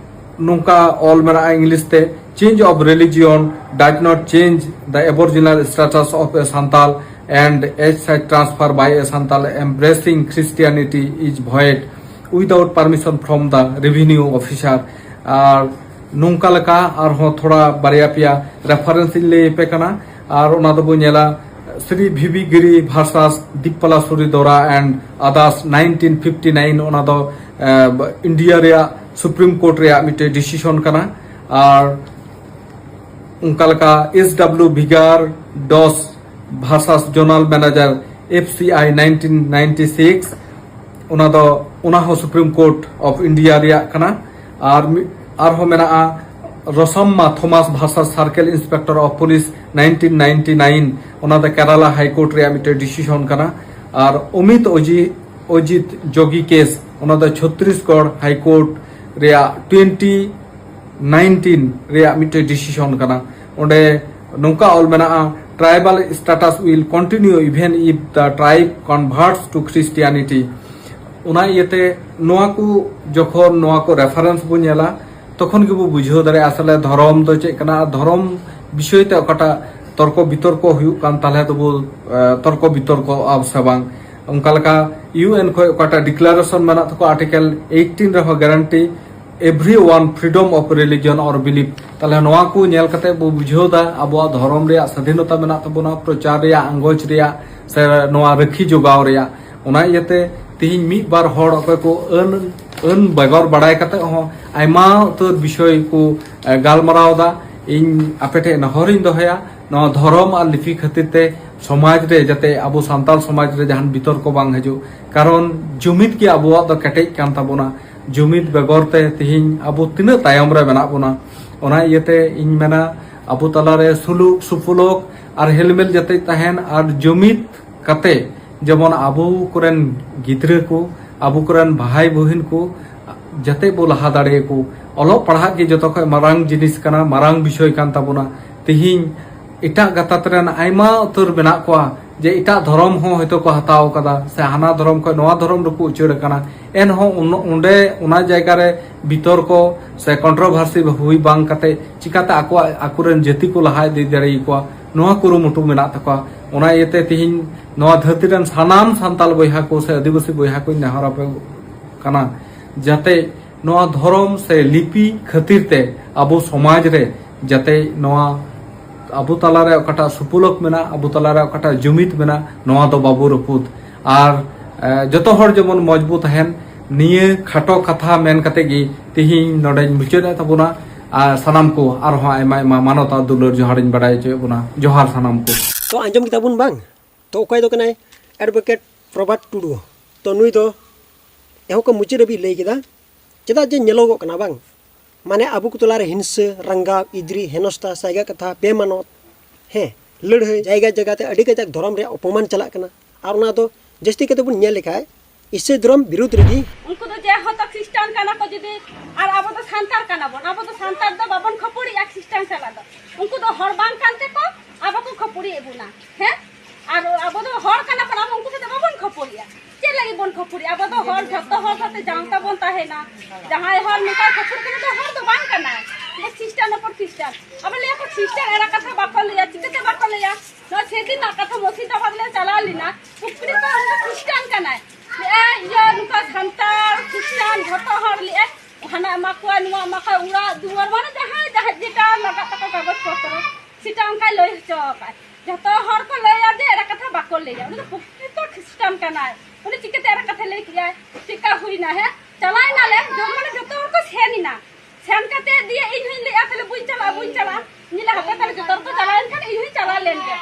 ᱱᱚᱝᱠᱟ ᱚᱞ ᱢᱮᱱᱟᱜᱼᱟ ᱤᱝᱞᱤᱥ ᱛᱮ, "Change of religion does not change the aboriginal status of a Santal, and as such transfer by a Santal embracing Christianity is void without permission from the revenue officer." ᱟᱨ ᱱᱚᱝᱠᱟ ᱞᱮᱠᱟ ᱟᱨᱦᱚᱸ ᱛᱷᱚᱲᱟ ᱵᱟᱨᱭᱟ ᱯᱮᱭᱟ ᱨᱮᱯᱷᱟᱨᱮᱱᱥ ᱤᱧ ᱞᱟᱹᱭ ᱟᱯᱮ ᱠᱟᱱᱟ᱾ ᱟᱨ ᱚᱱᱟ ᱫᱚᱵᱚ ᱧᱮᱞᱟ Sri Bhibi Giri versus Dippala Suri Dora and others nineteen fifty nine, ᱚᱱᱟ ᱫᱚ ᱤᱱᱰᱤᱭᱟ ᱨᱮᱭᱟᱜ ᱥᱩᱯᱨᱤᱢ ᱠᱳᱨᱴ ᱨᱮᱭᱟᱜ ᱢᱤᱫᱴᱮᱱ ᱰᱤᱥᱤᱥᱚᱱ ᱠᱟᱱᱟ᱾ ᱟᱨ ᱚᱱᱠᱟ ᱞᱮᱠᱟ ᱮᱥ ᱰᱟᱵᱞᱤᱭᱩ ᱵᱷᱤᱜᱟᱨ ᱰᱚᱥ versus zonal manager F C I nineteen ninety six, ᱚᱱᱟ ᱫᱚ ᱚᱱᱟ ᱦᱚᱸ ᱥᱩᱯᱨᱤᱢ ᱠᱳᱨᱴ ᱚᱯᱷ ᱤᱱᱰᱤᱭᱟ ᱨᱮᱭᱟᱜ ᱠᱟᱱᱟ᱾ ᱟᱨ ᱢᱤᱫ ᱟᱨᱦᱚᱸ ᱢᱮᱱᱟᱜᱼᱟ Rosamma Thomas versus circle inspector of police nineteen ninety nine, ᱚᱱᱟ ᱫᱚ ᱠᱮᱨᱟᱞᱟ ᱦᱟᱭ ᱠᱳᱨᱴ ᱨᱮᱭᱟᱜ ᱢᱤᱫᱴᱮᱱ ᱰᱤᱥᱤᱥᱚᱱ ᱠᱟᱱᱟ᱾ ᱟᱨ ᱚᱢᱤᱛ ᱚᱡᱤ ᱚᱡᱤᱛ ᱡᱳᱜᱤ ᱠᱮᱥ, ᱚᱱᱟ ᱫᱚ ᱪᱷᱚᱛᱨᱤᱥᱜᱚᱲ ᱦᱟᱭ ᱠᱳᱨᱴ ᱨᱮᱭᱟᱜ ᱴᱩᱭᱮᱱᱴᱤ ᱱᱟᱭᱤᱱᱴᱤᱱ ᱨᱮᱭᱟᱜ ᱢᱤᱫᱴᱮᱱ ᱰᱤᱥᱤᱥᱚᱱ ᱠᱟᱱᱟ᱾ ᱚᱸᱰᱮ ᱱᱚᱝᱠᱟ ᱚᱞ ᱢᱮᱱᱟᱜᱼᱟ, "Tribal status will continue even if the tribe converts to Christianity." ᱚᱱᱟ ᱤᱭᱟᱹᱛᱮ ᱱᱚᱣᱟ ᱠᱚ ᱡᱚᱠᱷᱚᱱ ᱱᱚᱣᱟ ᱠᱚ ᱨᱮᱯᱷᱟᱨᱮᱱᱥ ᱵᱚᱱ ᱧᱮᱞᱟ, ᱛᱚᱠᱷᱚᱱ ᱜᱮᱵᱚ ᱵᱩᱡᱷᱟᱹᱣ ᱫᱟᱲᱮᱭᱟᱜᱼᱟ ᱟᱥᱚᱞᱮ ᱫᱷᱚᱨᱚᱢ ᱫᱚ ᱪᱮᱫ ᱠᱟᱱᱟ᱾ ᱟᱨ ᱫᱷᱚᱨᱚᱢ ᱵᱤᱥᱚᱭ ᱛᱮ ᱚᱠᱟᱴᱟᱜ ᱛᱚᱨᱠᱚ ᱵᱤᱛᱚᱨᱠᱚ ᱦᱩᱭᱩᱜ ᱠᱟᱱ, ᱛᱟᱦᱚᱞᱮ ᱫᱚᱵᱚ ᱮ, ᱛᱚᱨᱠᱚ ᱵᱤᱛᱚᱨᱠᱚᱜᱼᱟ ᱥᱮ ᱵᱟᱝ? ᱚᱱᱠᱟ ᱞᱮᱠᱟ ᱤᱭᱩ ᱮᱱ ᱠᱷᱚᱱ ᱚᱠᱟᱴᱟᱜ ᱰᱤᱠᱞᱟᱨᱮᱥᱚᱱ ᱢᱮᱱᱟᱜ ᱛᱟᱠᱚᱣᱟ, ᱟᱨᱴᱤᱠᱮᱞ ᱮᱭᱤᱴᱤᱱ ᱨᱮᱦᱚᱸ guarantee everyone freedom of religion or belief᱾ ᱛᱟᱦᱚᱞᱮ ᱱᱚᱣᱟ ᱠᱚ ᱧᱮᱞ ᱠᱟᱛᱮ ᱵᱚ ᱵᱩᱡᱷᱟᱹᱣ ᱫᱟ ᱟᱵᱚᱣᱟᱜ ᱫᱷᱚᱨᱚᱢ ᱨᱮᱭᱟᱜ ᱥᱟᱫᱷᱤᱱᱚᱛᱟ ᱢᱮᱱᱟᱜ ᱛᱟᱵᱚᱱᱟ, ᱯᱨᱚᱪᱟᱨ ᱨᱮᱭᱟᱜ, ᱟᱸᱜᱚᱪ ᱨᱮᱭᱟᱜ, ᱥᱮ ᱱᱚᱣᱟ ᱨᱟᱹᱠᱷᱤ ᱡᱚᱜᱟᱣ ᱨᱮᱭᱟᱜ᱾ ᱚᱱᱟ ᱤᱭᱟᱹᱛᱮ ᱛᱤᱦᱤᱧ ᱢᱤᱫ ᱵᱟᱨ ᱦᱚᱲ ᱚᱠᱚᱭ ᱠᱚ ᱟᱹᱱ ᱟᱹᱱ ᱵᱮᱜᱚᱨ ᱵᱟᱲᱟᱭ ᱠᱟᱛᱮ ᱦᱚᱸ ᱟᱭᱢᱟ ᱩᱛᱟᱹᱨ ᱵᱤᱥᱚᱭ ᱠᱚ ᱮ, ᱜᱟᱞᱢᱟᱨᱟᱣ ᱫᱟ᱾ ᱤᱧ ᱟᱯᱮ ᱴᱷᱮᱱ ᱱᱮᱦᱚᱨᱤᱧ ᱫᱚᱦᱚᱭᱟ, ᱱᱚᱣᱟ ᱫᱷᱚᱨᱚᱢ ᱟᱨ ᱞᱤᱯᱤ ᱠᱷᱟᱹᱛᱤᱨ ᱛᱮ ᱥᱚᱢᱟᱡᱽ ᱨᱮ ᱡᱟᱛᱮ ᱟᱵᱚ ᱥᱟᱱᱛᱟᱲ ᱥᱚᱢᱟᱡᱽ ᱨᱮ ᱡᱟᱦᱟᱱ ᱵᱤᱛᱚᱨᱠᱚ ᱵᱟᱝ ᱦᱤᱡᱩᱜ᱾ ᱠᱟᱨᱚᱱ ᱡᱩᱢᱤᱫ ᱜᱮ ᱟᱵᱚᱣᱟᱜ ᱫᱚ ᱠᱮᱴᱮᱡ ᱠᱟᱱ ᱛᱟᱵᱚᱱᱟ᱾ ᱡᱩᱢᱤᱫ ᱵᱮᱜᱚᱨ ᱛᱮ ᱛᱤᱦᱤᱧ ᱟᱵᱚ ᱛᱤᱱᱟᱹᱜ ᱛᱟᱭᱚᱢ ᱨᱮ ᱢᱮᱱᱟᱜ ᱵᱚᱱᱟ᱾ ᱚᱱᱟ ᱤᱭᱟᱹᱛᱮ ᱤᱧ ᱢᱮᱱᱟ, ᱟᱵᱚ ᱛᱟᱞᱟᱨᱮ ᱥᱩᱞᱩᱠ ᱥᱩᱯᱩᱞᱩᱠ ᱟᱨ ᱦᱮᱞᱢᱮᱞ ᱡᱟᱛᱮ ᱛᱟᱦᱮᱱ ᱟᱨ ᱡᱩᱢᱤᱫ ᱠᱟᱛᱮ ᱡᱮᱢᱚᱱ ᱟᱵᱚ ᱠᱚᱨᱮᱱ ᱜᱤᱫᱽᱨᱟᱹ ᱠᱚ, ᱟᱵᱚ ᱠᱚᱨᱮᱱ ᱵᱷᱟᱭ ᱵᱩᱦᱤᱱ ᱠᱚ ᱡᱟᱛᱮ ᱵᱚ ᱞᱟᱦᱟ ᱫᱟᱲᱮᱭᱟᱠᱚ᱾ ᱚᱞᱚᱜ ᱯᱟᱲᱦᱟᱜ ᱜᱮ ᱡᱚᱛᱚ ᱠᱷᱚᱱ ᱢᱟᱨᱟᱝ ᱡᱤᱱᱤᱥ ᱠᱟᱱᱟ, ᱢᱟᱨᱟᱝ ᱵᱤᱥᱚᱭ ᱠᱟᱱ ᱛᱟᱵᱚᱱᱟ᱾ ᱛᱤᱦᱤᱧ ᱮᱴᱟᱜ ᱜᱟᱛᱟᱠ ᱨᱮᱱ ᱟᱭᱢᱟ ᱩᱛᱟᱹᱨ ᱢᱮᱱᱟᱜ ᱠᱚᱣᱟ ᱡᱮ ᱮᱴᱟᱜ ᱫᱷᱚᱨᱚᱢ ᱦᱚᱸ ᱦᱚᱭᱛᱳ ᱠᱚ ᱦᱟᱛᱟᱣ ᱠᱟᱫᱟ, ᱥᱮ ᱦᱟᱱᱟ ᱫᱷᱚᱨᱚᱢ ᱠᱷᱚᱱ ᱱᱚᱣᱟ ᱫᱷᱚᱨᱚᱢ ᱨᱮᱠᱚ ᱩᱪᱟᱹᱲ ᱟᱠᱟᱱᱟ᱾ ᱮᱱᱦᱚᱸ ᱩᱱ-, ᱚᱸᱰᱮ ᱚᱱᱟ ᱡᱟᱭᱜᱟ ᱨᱮ ᱵᱤᱛᱚᱨᱠᱚ ᱥᱮ ᱠᱚᱱᱴᱨᱳᱵᱷᱟᱨᱥᱤ ᱦᱩᱭ ᱵᱟᱝ ᱠᱟᱛᱮ ᱪᱤᱠᱟᱛᱮ ᱟᱠᱚᱣᱟᱜ, ᱟᱠᱚᱨᱮᱱ ᱡᱟᱹᱛᱤ ᱠᱚ ᱞᱟᱦᱟ ᱤᱫᱤ ᱫᱟᱲᱮᱭᱟᱠᱚᱣᱟ, ᱱᱚᱣᱟ ᱠᱩᱨᱩᱢᱩᱴᱩ ᱢᱮᱱᱟᱜ ᱛᱟᱠᱚᱣᱟ᱾ ᱚᱱᱟ ᱤᱭᱟᱹᱛᱮ ᱛᱤᱦᱤᱧ ᱱᱚᱣᱟ ᱫᱷᱟᱹᱨᱛᱤ ᱨᱮᱱ ᱥᱟᱱᱟᱢ ᱥᱟᱱᱛᱟᱞ ᱵᱚᱭᱦᱟ ᱠᱚ ᱥᱮ ᱟᱹᱫᱤᱵᱟᱹᱥᱤ ᱵᱚᱭᱦᱟ ᱠᱚᱧ ᱱᱮᱦᱚᱨ ᱟᱯᱮ ᱠᱟᱱᱟ, ᱡᱟᱛᱮ ᱱᱚᱣᱟ ᱫᱷᱚᱨᱚᱢ ᱥᱮ ᱞᱤᱯᱤ ᱠᱷᱟᱹᱛᱤᱨ ᱛᱮ ᱟᱵᱚ ᱥᱚᱢᱟᱡᱽ ᱨᱮ ᱡᱟᱛᱮ ᱱᱚᱣᱟ ᱟᱵᱚ ᱛᱟᱞᱟᱨᱮ ᱚᱠᱟᱴᱟᱜ ᱥᱩᱯᱩᱞᱚᱠ ᱢᱮᱱᱟᱜ, ᱟᱵᱚ ᱛᱟᱞᱟᱨᱮ ᱚᱠᱟᱴᱟᱜ ᱡᱩᱢᱤᱫ ᱢᱮᱱᱟᱜ, ᱱᱚᱣᱟ ᱫᱚ ᱵᱟᱵᱚ ᱨᱟᱹᱯᱩᱫ᱾ ᱟᱨ, ᱮ, ᱡᱚᱛᱚ ᱦᱚᱲ ᱡᱮᱢᱚᱱ ᱢᱚᱡᱽ ᱵᱚ ᱛᱟᱦᱮᱱ, ᱱᱤᱭᱟᱹ ᱠᱷᱟᱴᱚ ᱠᱟᱛᱷᱟ ᱢᱮᱱ ᱠᱟᱛᱮ ᱜᱮ ᱛᱮᱦᱮᱧ ᱱᱚᱰᱮᱧ ᱢᱩᱪᱟᱹᱫ ᱮᱫ ᱛᱟᱵᱚᱱᱟ᱾ ᱟᱨ ᱥᱟᱱᱟᱢ ᱠᱚ ᱟᱨᱦᱚᱸ ᱟᱭᱢᱟ ᱟᱭᱢᱟ ᱢᱟᱱᱚᱛ ᱟᱨ ᱫᱩᱞᱟᱹᱲ ᱡᱚᱦᱟᱨᱤᱧ ᱵᱟᱰᱟᱭ ᱦᱚᱪᱚᱭᱮᱫ ᱵᱚᱱᱟ᱾ ᱡᱚᱦᱟᱨ ᱥᱟᱱᱟᱢ ᱠᱚ᱾ ᱛᱚ, ᱟᱸᱡᱚᱢ ᱠᱮᱫᱟ ᱵᱚᱱ ᱵᱟᱝ? ᱛᱚ, ᱚᱠᱚᱭ ᱫᱚ ᱠᱟᱱᱟᱭ Advocate ᱯᱨᱚᱵᱷᱟᱛ ᱴᱩᱰᱩ? ᱛᱚ, ᱱᱩᱭ ᱫᱚ ᱮᱦᱚᱵ ᱠᱷᱚᱱ ᱢᱩᱪᱟᱹᱫ ᱦᱟᱹᱵᱤᱡ ᱞᱟᱹᱭ ᱠᱮᱫᱟ, ᱪᱮᱫᱟᱜ ᱡᱮ ᱧᱮᱞᱚᱜᱚᱜ ᱠᱟᱱᱟ ᱵᱟᱝ, ᱢᱟᱱᱮ ᱟᱵᱚ ᱠᱚ ᱛᱟᱞᱟᱨᱮ ᱦᱤᱝᱥᱟᱹ, ᱨᱟᱸᱜᱟᱣ, ᱤᱫᱽᱨᱤ, ᱦᱮᱱᱚᱥᱛᱟ, ᱥᱟᱭᱜᱟ ᱠᱟᱛᱷᱟ, ᱵᱮᱢᱟᱱᱚᱛ, ᱦᱮᱸ, ᱞᱟᱹᱲᱦᱟᱹᱭ, ᱡᱟᱭᱜᱟ ᱡᱟᱭᱜᱟ ᱛᱮ ᱟᱹᱰᱤ ᱠᱟᱡᱟᱠ ᱫᱷᱚᱨᱚᱢ ᱨᱮᱭᱟᱜ ᱚᱯᱚᱢᱟᱱ ᱪᱟᱞᱟᱜ ᱠᱟᱱᱟ᱾ ᱟᱨ ᱚᱱᱟ ᱫᱚ ᱡᱟᱹᱥᱛᱤ ᱠᱟᱛᱮ ᱵᱚᱱ ᱧᱮᱞ ᱞᱮᱠᱷᱟᱡ ᱤᱥᱟᱹᱭ ᱫᱷᱚᱨᱚᱢ ᱵᱤᱨᱩᱫᱽ ᱨᱮᱜᱮ᱾ ᱩᱱᱠᱩ ᱫᱚ ᱡᱮᱦᱮᱛᱩ ᱠᱷᱨᱤᱥᱴᱟᱱ ᱠᱟᱱᱟ ᱠᱚ ᱡᱩᱫᱤ, ᱟᱨ ᱟᱵᱚ ᱫᱚ ᱥᱟᱱᱛᱟᱲ ᱠᱟᱱᱟ ᱵᱚᱱ, ᱟᱵᱚ ᱫᱚ ᱥᱟᱱᱛᱟᱲ ᱫᱚ ᱵᱟᱵᱚᱱ ᱠᱷᱟᱹᱯᱟᱹᱨᱤᱜᱼᱟ ᱠᱷᱨᱤᱥᱴᱟᱱ ᱥᱟᱞᱟᱜ ᱫᱚ᱾ ᱩᱱᱠᱩ ᱫᱚ ᱦᱚᱲ ᱵᱟᱝ ᱠᱟᱱ ᱛᱮᱠᱚ ᱟᱵᱚ ᱠᱚ ᱠᱷᱟᱹᱯᱟᱹᱨᱤᱭᱮᱫ ᱵᱚᱱᱟ, ᱦᱮᱸ? ᱟᱨ ᱟᱵᱚ ᱫᱚ ᱦᱚᱲ ᱠᱟᱱᱟ ᱵᱚᱱ, ᱟᱵᱚ ᱩᱱᱠᱩ ᱥᱟᱛᱮ ᱵᱟᱵᱚᱱ ᱠᱷᱟᱹᱯᱟᱹᱨᱤᱜᱼᱟ᱾ ᱪᱮᱫ ᱞᱟᱹᱜᱤᱫ ᱵᱚᱱ ᱠᱷᱟᱹᱯᱟᱹᱨᱤᱜᱼᱟ? ᱟᱵᱚ ᱫᱚ ᱦᱚᱲ, ᱡᱷᱚᱛᱚ ᱦᱚᱲ ᱥᱟᱛᱮ ᱡᱟᱶᱛᱟ ᱵᱚᱱ ᱛᱟᱦᱮᱱᱟ᱾ ᱡᱟᱦᱟᱸᱭ ᱦᱚᱲ ᱱᱚᱝᱠᱟ ᱠᱷᱟᱹᱯᱟᱹᱨᱤ ᱠᱟᱱᱟ, ᱫᱚ ᱦᱚᱲ ᱫᱚ ᱵᱟᱝ ᱠᱟᱱᱟᱭ᱾ ᱩᱱᱤ ᱠᱷᱨᱤᱥᱴᱟᱱ ᱦᱚᱯᱚᱱ ᱠᱷᱨᱤᱥᱴᱟᱱ᱾ ᱟᱵᱚ ᱞᱟᱹᱭᱟ ᱠᱚ ᱠᱷᱨᱤᱥᱴᱟᱱ ᱮᱲᱟ ᱠᱟᱛᱷᱟ ᱵᱟᱠᱚ ᱞᱟᱹᱭᱟ, ᱪᱤᱠᱟᱹᱛᱮ ᱵᱟᱠᱚ ᱞᱟᱹᱭᱟ? ᱱᱚᱣᱟ ᱥᱮᱫᱤᱱ ᱨᱮᱱᱟᱜ ᱠᱟᱛᱷᱟ, ᱢᱩᱨᱥᱤᱫᱟᱵᱟᱫᱽ ᱞᱮ ᱪᱟᱞᱟᱣ ᱞᱮᱱᱟ, ᱯᱩᱠᱷᱨᱤ ᱠᱚ ᱩᱱᱤ ᱫᱚ ᱠᱷᱨᱤᱥᱴᱟᱱ ᱠᱟᱱᱟᱭ᱾ ᱞᱟᱹᱭᱟᱭ, ᱤᱭᱟᱹ, ᱱᱚᱝᱠᱟ ᱥᱟᱱᱛᱟᱲ, ᱠᱷᱨᱤᱥᱴᱟᱱ, ᱡᱷᱚᱛᱚ ᱦᱚᱲ ᱞᱟᱹᱭᱟᱭ, ᱦᱟᱱᱟ ᱮᱢᱟ ᱠᱚᱣᱟ, ᱱᱚᱣᱟ ᱮᱢᱟ ᱠᱚᱣᱟ, ᱚᱲᱟᱜ ᱫᱩᱣᱟᱹᱨ, ᱢᱟᱱᱮ ᱡᱟᱦᱟᱸᱭ ᱡᱟᱦᱟᱸ ᱡᱮᱴᱟ ᱞᱟᱜᱟᱜ ᱛᱟᱠᱚ ᱠᱟᱜᱚᱡᱽ ᱯᱚᱛᱨᱚ, ᱥᱮᱴᱟ ᱚᱱᱠᱟᱭ ᱞᱟᱹᱭ ᱦᱚᱪᱚ ᱟᱠᱟᱫ᱾ ᱡᱷᱚᱛᱚ ᱦᱚᱲ ᱠᱚ ᱞᱟᱹᱭᱟ ᱡᱮ ᱮᱲᱟ ᱠᱟᱛᱷᱟ ᱵᱟᱠᱚ ᱞᱟᱹᱭᱟ᱾ ᱩᱱᱤ ᱫᱚ ᱯᱨᱚᱠᱨᱤᱛᱚ ᱠᱷᱨᱤᱥᱴᱟᱱ ᱠᱟᱱᱟᱭ᱾ ᱩᱱᱤ ᱪᱤᱠᱟᱹᱛᱮ ᱮᱲᱟ ᱠᱟᱛᱷᱟ ᱞᱟᱹᱭ ᱠᱮᱜᱼᱟᱭ? ᱪᱮᱫᱠᱟ ᱦᱩᱭᱱᱟ, ᱦᱮᱸ? ᱪᱟᱞᱟᱣ ᱮᱱᱟᱞᱮ, ᱡᱚ-, ᱢᱟᱱᱮ ᱡᱷᱚᱛᱚ ᱦᱚᱲ ᱠᱚ ᱥᱮᱱ ᱮᱱᱟ᱾ ᱥᱮᱱ ᱠᱟᱛᱮ ᱫᱤᱭᱮ ᱤᱧ ᱦᱚᱧ ᱞᱟᱹᱭᱮᱫᱼᱟ, "ᱛᱟᱦᱞᱮ ᱵᱟᱹᱧ ᱪᱟᱞᱟᱜᱼᱟ, ᱵᱟᱹᱧ ᱪᱟᱞᱟᱜᱼᱟ᱾" ᱤᱧ ᱞᱟᱹᱭᱟ, "ᱦᱟᱯᱮ ᱛᱟᱦᱞᱮ ᱡᱚᱛᱚ ᱦᱚᱲ ᱠᱚ ᱪᱟᱞᱟᱣ ᱮᱱ ᱠᱷᱟᱱ ᱤᱧ ᱦᱚᱧ ᱪᱟᱞᱟᱣ ᱞᱮᱱ ᱜᱮ᱾"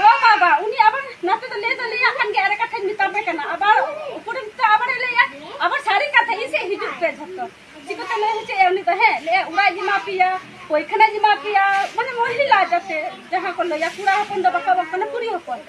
ᱚ ᱵᱟᱵᱟ, ᱩᱱᱤ ᱟᱵᱟᱨ ᱱᱟᱛᱮ ᱫᱚ ᱞᱟᱹᱭ ᱫᱚ ᱞᱟᱹᱭᱟᱜ ᱠᱟᱱ ᱜᱮ, ᱮᱲᱮ ᱠᱟᱛᱷᱟᱧ ᱢᱮᱛᱟ ᱯᱮ ᱠᱟᱱᱟ᱾ ᱟᱵᱟᱨ ᱩᱯᱚᱨᱮ ᱱᱤᱛᱚᱜ ᱟᱵᱟᱨᱮ ᱞᱟᱹᱭᱟ, ᱟᱵᱟᱨ ᱥᱟᱹᱨᱤ ᱠᱟᱛᱷᱟ, "ᱤᱧ ᱥᱮᱫ ᱦᱤᱡᱩᱜ ᱯᱮ ᱡᱷᱚᱛᱚ᱾" ᱪᱤᱠᱟᱹᱛᱮ ᱞᱟᱹᱭ ᱦᱚᱪᱚᱭᱮᱫᱼᱟ ᱩᱱᱤ ᱫᱚ, ᱦᱮᱸ? ᱞᱟᱹᱭᱟ, "ᱚᱲᱟᱜ ᱤᱧ ᱮᱢᱟ ᱯᱮᱭᱟ, ᱯᱟᱹᱭᱠᱷᱟᱱᱟᱧ ᱮᱢᱟ ᱯᱮᱭᱟ", ᱢᱟᱱᱮ ᱢᱚᱦᱤᱞᱟ ᱡᱟᱛᱮ ᱡᱟᱦᱟᱸ ᱠᱚ ᱞᱟᱹᱭᱟ, ᱠᱚᱲᱟ ᱦᱚᱯᱚᱱ ᱫᱚ ᱵᱟᱠᱚ ᱮᱢᱚᱜ ᱠᱟᱱᱟ, ᱠᱩᱲᱤ ᱦᱚᱯᱚᱱ᱾